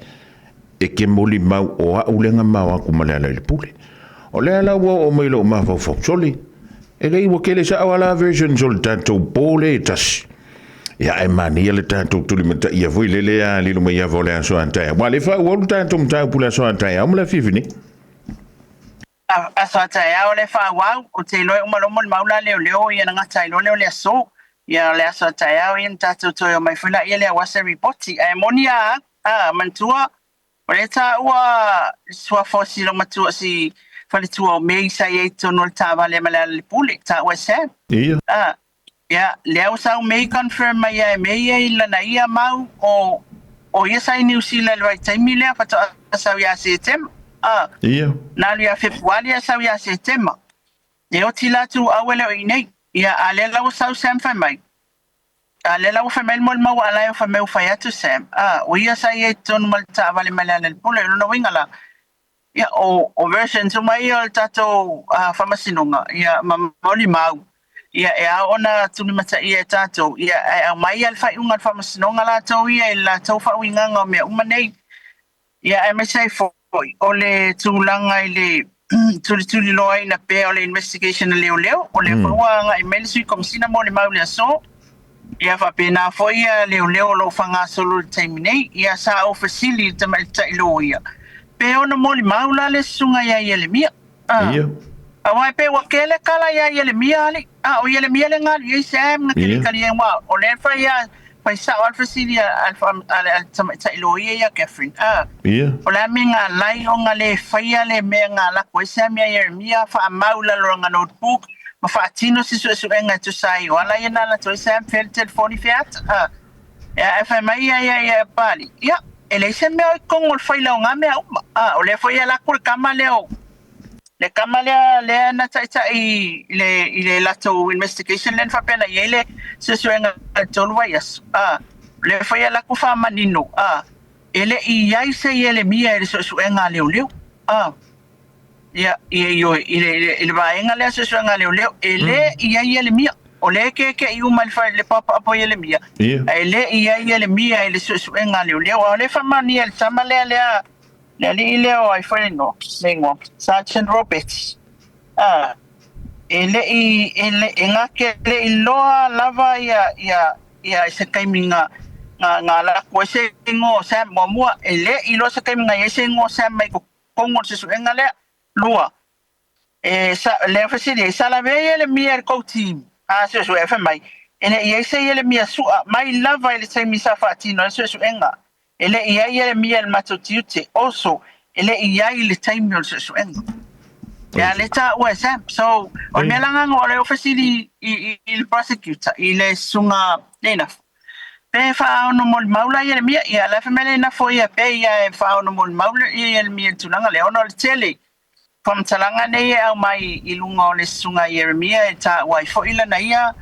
e ke molimau o au lea na mao aku ma Lealailepule. O lea la ua oo mai lou mafaufau, sole, e lei ua kele sao ala versions o le tatou po le e tasi. Ia ae manaia le tatou tulimataia foi lele a Lilomaiava o le aso a taeao. Ua le faaauau le tatou mataupu le aso a taeao ma le afiafi nei. Aso a taeao le faaauau, ou te iloa e uma loa molimau la leoleo ia na gata ai loa lea o le aso. Ia o le aso a taeao ia na tatou toe omai foi laia lea aua se ripoti. Ae moni a au, a, manatua, o lea taua le suafa o si laumatua si faletua o May sa i ai i totonu o le taavale ma Lealailepule, taua e Sam. A, ia, lea ua sau May confirm mai ia e May ia i lana ia mau o o ia sa i Niu Sila i le vaitaimi lea faatoa sau ia Setema. A, na alu ia Fepuali ae sau ia Setema. E oti la tuuau e le o i nei. Ia, a lea la ua sau Sam fai mai, A lea la ua fai mai le molimau a la e fai mai ua fai atu Sam, a, o ia sa i ai i totonu ma le taavale mai Lealailepule. O lona uiga la, ia, o versions uma ia o le tatou faamasinoga, ia, ma molimau, ia, e ao ona tulimataia e tatou, ia, ae aumai lava le faaiuga a le faamasinoga latou ia i le latou faauigaga o mea uma nei. Ia, aemaise ai foi o le tulaga i le tulituliloaina pea o le investigation a leoleo, o lea foi ua agai mai le Sui Komesina molimau i le aso, ia faapena foi ia leoleo o lo o faagasolo i le taimi nei. Ia sa ou fesili i le tamaitai loia, pe ono molimau la le susuga ia Ielemia? A, aua e pei ua kele kala ia Ielemia alii. A, o Ielemia le na alu i ai Sam na kalikali ai, aua o lea e fai a, fai sao lava le fesili a le tamaitai loia ia Catherine. A, o le a mea na ala ai ona le faia le mea na alu atu ai Sam ia Ieremia, faamau i lalo o lana notebook ma faatino se suesuega e tusa ai o ala ia na alu atu ai Sam, fea le telefoni fea ata. A, ae fai mai ia ia Papalii, ia, e leai se mea o i totonu o le faila o na mea uma. A, o lea foi e alu atu le tama lea o le tama lea lea na taitai i le latou investigation lea na faapea na i ai le suesuega i le 3 vaiaso, a, o lea foi e alu atu faamanino, a, e le i i ai se Ielemia i le suesuega a leoleo, a, ia, ia, ioe, i le, i le vaega lea suesuega a leoleo, e le i ai Ielemia. O lea e keke'i uma i le paopaopa o Ielemia, ae e le i ai Ielemia i le suesuega a leoleo. A o lea e faamaonia e le tama lea, lea, le alii lea o ai foi le igoa, le igoa, Sergeant Roberts. A, E le i, e le, e gake le iloa lava ia, ia, ia i se taimi na, na, na ala atu ai se igoa o Sam. Muamua, e le i iloa se taimi na i ai se igoa o Sam mai totonu o le suesuega lea. Lua, e sa, lea fesili ai, sa lavea Ielemia i le tou team? A suesuega fai mai, e le i i ai se Ielemia sua mai lava i le taimi sa faatino ai le suesuega. E le i i ai Ielemia i le matou tiute. Also, e le i i ai i le taimi o le suesuega. Ia, le taua e Sam. So, o le mea la lena o lea fesili i, i, i le prosecutor, i le susuga Leinafo. Pe faaono molimau la Ieremia, ia la fai mai Leinafo ia pe ia e faaono molimau ia Ieremia i le tulaga lea, ona o le tele faamatalaga nei e aumai i luga o le susuga Ieremia e taua ai foi lana ia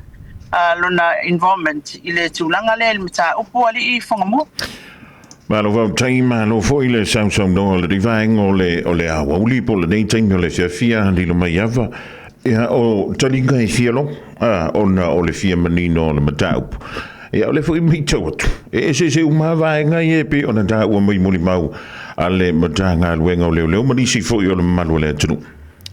lona involvement i le tulaga lea i le mataupu alii Fogamua. Malo faafetai, malo foi le sausaunoa o lenei vaega o le, o le aoauli po o lenei taimi o le afiafi a lilo mai ava. Ia, o taliga e fia logo, a, ona o le fia manino o le mataupu. Ia, o le foi matau atu, e eseese uma lava vaega ia e pei ona taua mai molimau a le Matagaluega o Leoleo ma nisi foi o le mamalu o le atunuu.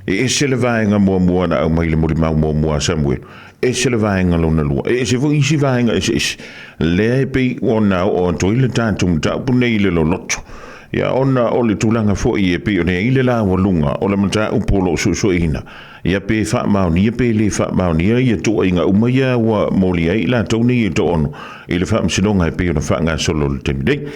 E ese le vaega muamua na aumai i le molimau muamua a Samuelu, ese le vaega lona lua, e ese foi isi vaega eseese, lea e pei ona oo atu ai le tatou mataupu nei i le loloto. Ia, ona o le tulaga foi e pei ona i ai le laualuga o le mataupu o lo o suesueina, ia pe faamaonia pe le faamaonia ia tuuaiga uma ia ua moli ai i latou nei e toaono i le faamasinoga e pei ona faagasolo i le taimi nei.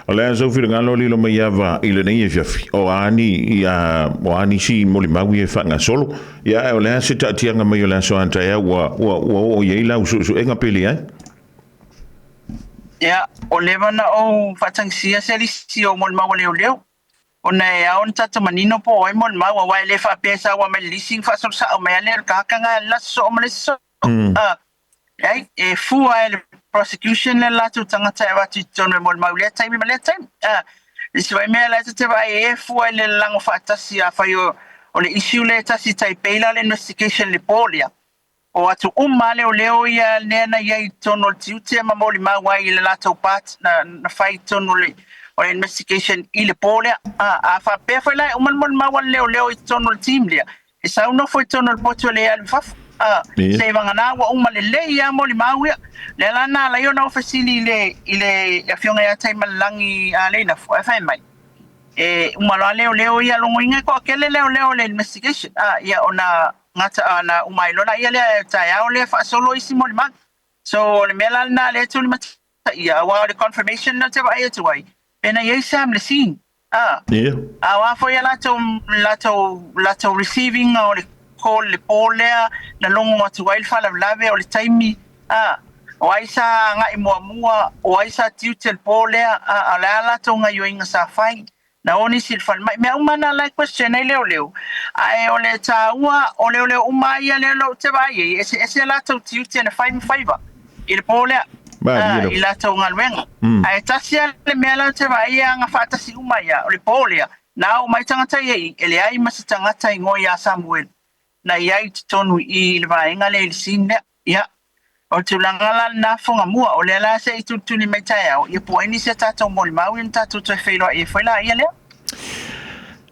O le a sou finagalo lilo mai ava i lenei afiafi, o a ni, ia, o a nisi molimau ia e faagasolo, ia ae o le a se taatiaga mai o le aso a taeao ua, ua, ua oo i ai lau suesuega pe leai? Ia, ua leva ona ou faatagisia se lisi o molimau a leoleo, ona e ao ona tatou manino po o ai molimau, aua e le faapea e saua mai le lisi ona faasolo sao mai lava lea o le tagata lena i le aso soo ma le isi soo. Leai, e fua e le prosecution le latou tagata e avatu i totonu e molimau i lea taimi ma lea taimi. Le isi foi mea la e ta te vaai ai e fua i le lalago faatasi afai o, o le issue lea e tasi e tai pei la le investigation i le po lea. O atu uma lava leoleo ia lea na i ai i totonu o le tiute ma molimau ai i le latou part na, na fai i totonu o le, o le investigation i le po lea. A faapea foi la e uma le molimau a le leoleo i totonu o le team lea, e sau nofo i totonu o le potu e le alu i fafo. Se vagana ua uma lelei lava molimau ia. Lea la na ala ai ona ou fesili i le, i le Afioga ia Taimalelagi Leinafo, ae fai mai, e uma loa leoleo ia logoina e toatele leoleo o le investigation. Ia ona gata, ona uma ai loa laia lea taeao lea faasolo isi molimau. So o le mea la lena lea e tulimataia, aua o le confirmation lea ou te vaai atu ai, pe na i ai Sam le scene. A. Ia. A o a foi a latou, latou, latou receiving o le call i le po lea, na logo atu ai le faalavelave o le taimi, a. O ai sa agai muamua, o ai sa tiute i le po lea, a, a o le a latou gaioiga sa fai, na o nisi i le falemai. Mea uma na la e question ai leoleo, ae o le taua o leoleo uma lava ia lea ou te vaai ai, e eseese a latou tiute na fai ma faiva i le po lea. I latou galuega. Ae tasi lava le mea la ou te vaai e aga faatasi uma ia, o le po lea, na oo mai tagata ia i i, e leai ma se tagata i igoa ia Samuelu na i ai i totonu i i i le vaega lea i le scene lea. Ia, o le tulaga la lena Fogamua, o lea la se i tulituli mai taeao, ia po o ai nisi a tatou molimau ia ona tatou toe feiloai ai foi laia lea.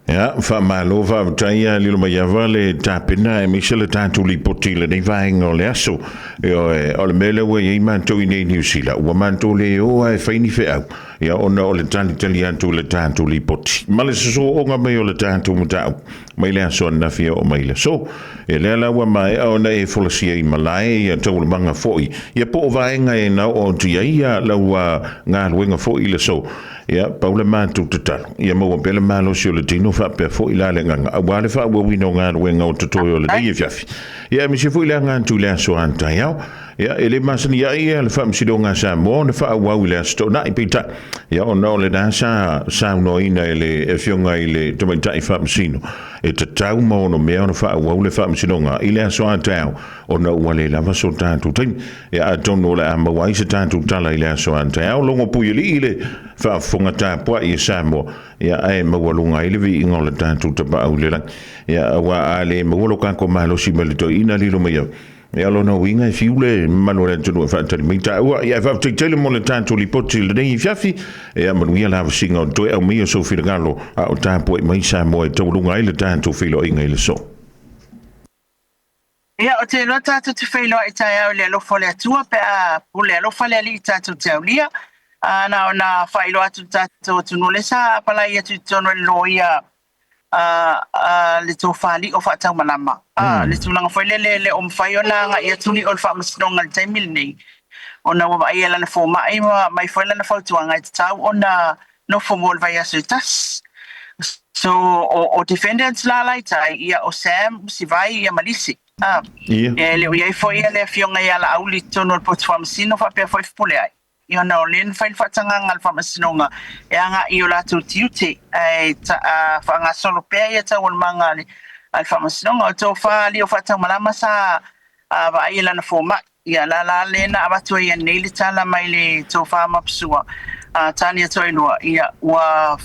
Ia, faamalo faafetai ia Lilomaiava le tapena aemaise le tatou lipoti i lenei vaega o le aso. Ioe, o le mea lea ua i ai matou i nei Niu Sila, ua matou le o lava e fai ni feau, ia ona o le talitali atu i le tatou lipoti ma le sosooga mai o le tatou mataupu mai le aso ananafi e oo mai i le aso. Ia lea la ua maea ona e folasia i malae ia taualumaga foi, ia po o vaega e na oo atu i ai ia lau galuega foi i le aso. Ia, pau le matou tatalo, ia maua pea le malosi o le tino faapea foi la le agaga, aua le faaauauina o galuega o totoe o lenei afiafi. Ia, aemaise foi le aga atu i le aso a taeao. Ia, e le masani ai ia le Faamasinoga a Samoa ona faaauau i le Aso Toonai, peitai, ia, ona o lena sa saunoaina e le Afioga i le Tamaitai Faamasino, e tatau ma onomea ona faaauau le Faamasinoga i le aso a taeao, ona ua le lava so tatou taimi. Ia atonu o le a maua ai se tatou tala i le aso a taeao. Logo Puialii le faafofoga tapuai e Samoa, ia ae maualuga ai le viiga o le tatou Tapaau i le lagi. Ia aua a le maua lo tatou malosi mai le toeaina lilo mai au, ia lona uiga e fiu le mamalu o le atunuu e faatali mai taua. Ia ae faafetai tele mo le tatou lipoti i lenei afiafi. Ia manuia le avasiga o le toe aumaia o sou finagalo a o tapuai mai Samoa e taualuga ai le tatou feiloaiga i le aso. Ia, ou te iloa tatou te feiloai taeao i le alofa o le Atua pe a pule alofa le Alii tatou te aulia. A na ona faailoa atu i le tatou atunuu lea sa apalai atu i totonu e le loia a, a le tofa Lio Faataumalama. A, le tulaga foi lele e le o mafai ona agai atu Lio i le faamasinoga i le taimi lenei ona ua vaaia e lana fomai ma aumai foi lana fautuaga e tatau ona nofo mo le vaiaso e tasi. So, o, o defendants la la i tai, ia o Sam, Sivai, ia ma Lisi. Ah, Ia. e le o i ai foi ia le afioga ia Laauli i totonu o le potu faamasino faapea foi Fepuleai. Ia ona o lea na fai le faatagaga a le faamasinoga e agai i o latou tiute ae ta, a, faagasolo pea ia taualumaga a le, a le faamasinoga. O tofa Lio Faataumalama sa a, vaai e lana fomai. Ia la la lea na avatu ai nei le tala mai le tofa Mapusua a Tania Toelua, ia ua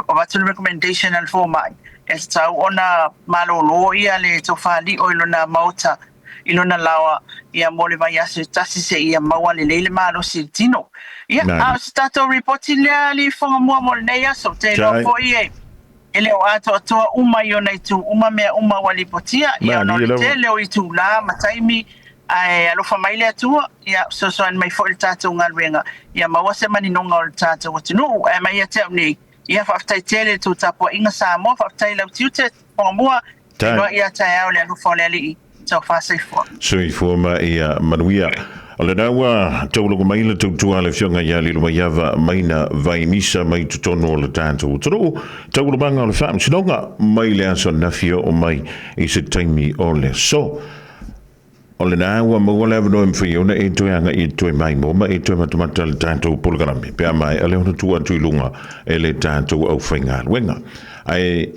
avatu le recommendation a le fomai e tatau ona malolo ia le tofa Lio i lona maota i lona laoa ia mo le vaiaso e tasi seia maua lelei le malosi i le tino. Ia, a o se tatou ripoti lea alii Fogamua mo lenei aso, ou te iloa foi e E le o atoatoa uma i ona itu uma mea uma ua lipotia, ia ona o le tele o itula ma taimi, ae alofa mai le Atua, ia fesoasoani mai foi i le tatou galuega, ia maua se maninoga o le tatou atunuu. Ae mai ia te au nei, ia faafetai tele i le tou tapuaiga Samoa, faafetai i lau tiute, Fogamua, feiloai ia taeao i le alofa o le Alii. Taufa soifua. Soifua ma ia manuia. O lena ua taulaga mai le tautua a le Afioga ia Lilomaiava Maina Vainisa mai totonu o le tatou atunuu. Taualumaga o le Faamasinoga mai le aso ananafi e oo mai i se taimi o le aso. O lena ua maua le avanoa e mafai ai ona e toe agai e toe maimoa ma e toe matamata le tatou polokalame pe a maea lea ona tuu atu i luga e le tatou aufaigaluega. Ae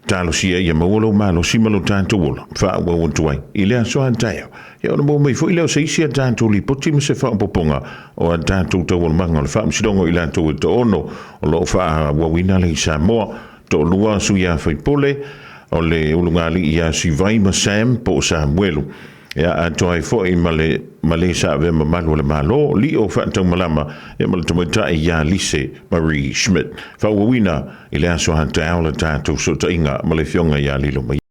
Talosia ia maua lou malosi ma lo tatou ola, faaauau atu ai i le aso a taeao. Ia ona maua mai foi lea o se isi a tatou lipoti ma se faaopoopoga o a tatou taualumaga o le Faamasinoga o i latou e toaono o lo o faaauauina le i Samoa, toalua sui a faipule o le ulugalii ia Sivai ma Sam po o Samuelu. Ia atoa ai foi ma le ma le sa avea mamalu o le Malo, Lio Faataumalama, ia ma le tamaitai ia Lise Marie Schmidt. Faaauauina i le aso a taeao le tatou fesootaiga ma le Afioga ia Lilomaiava.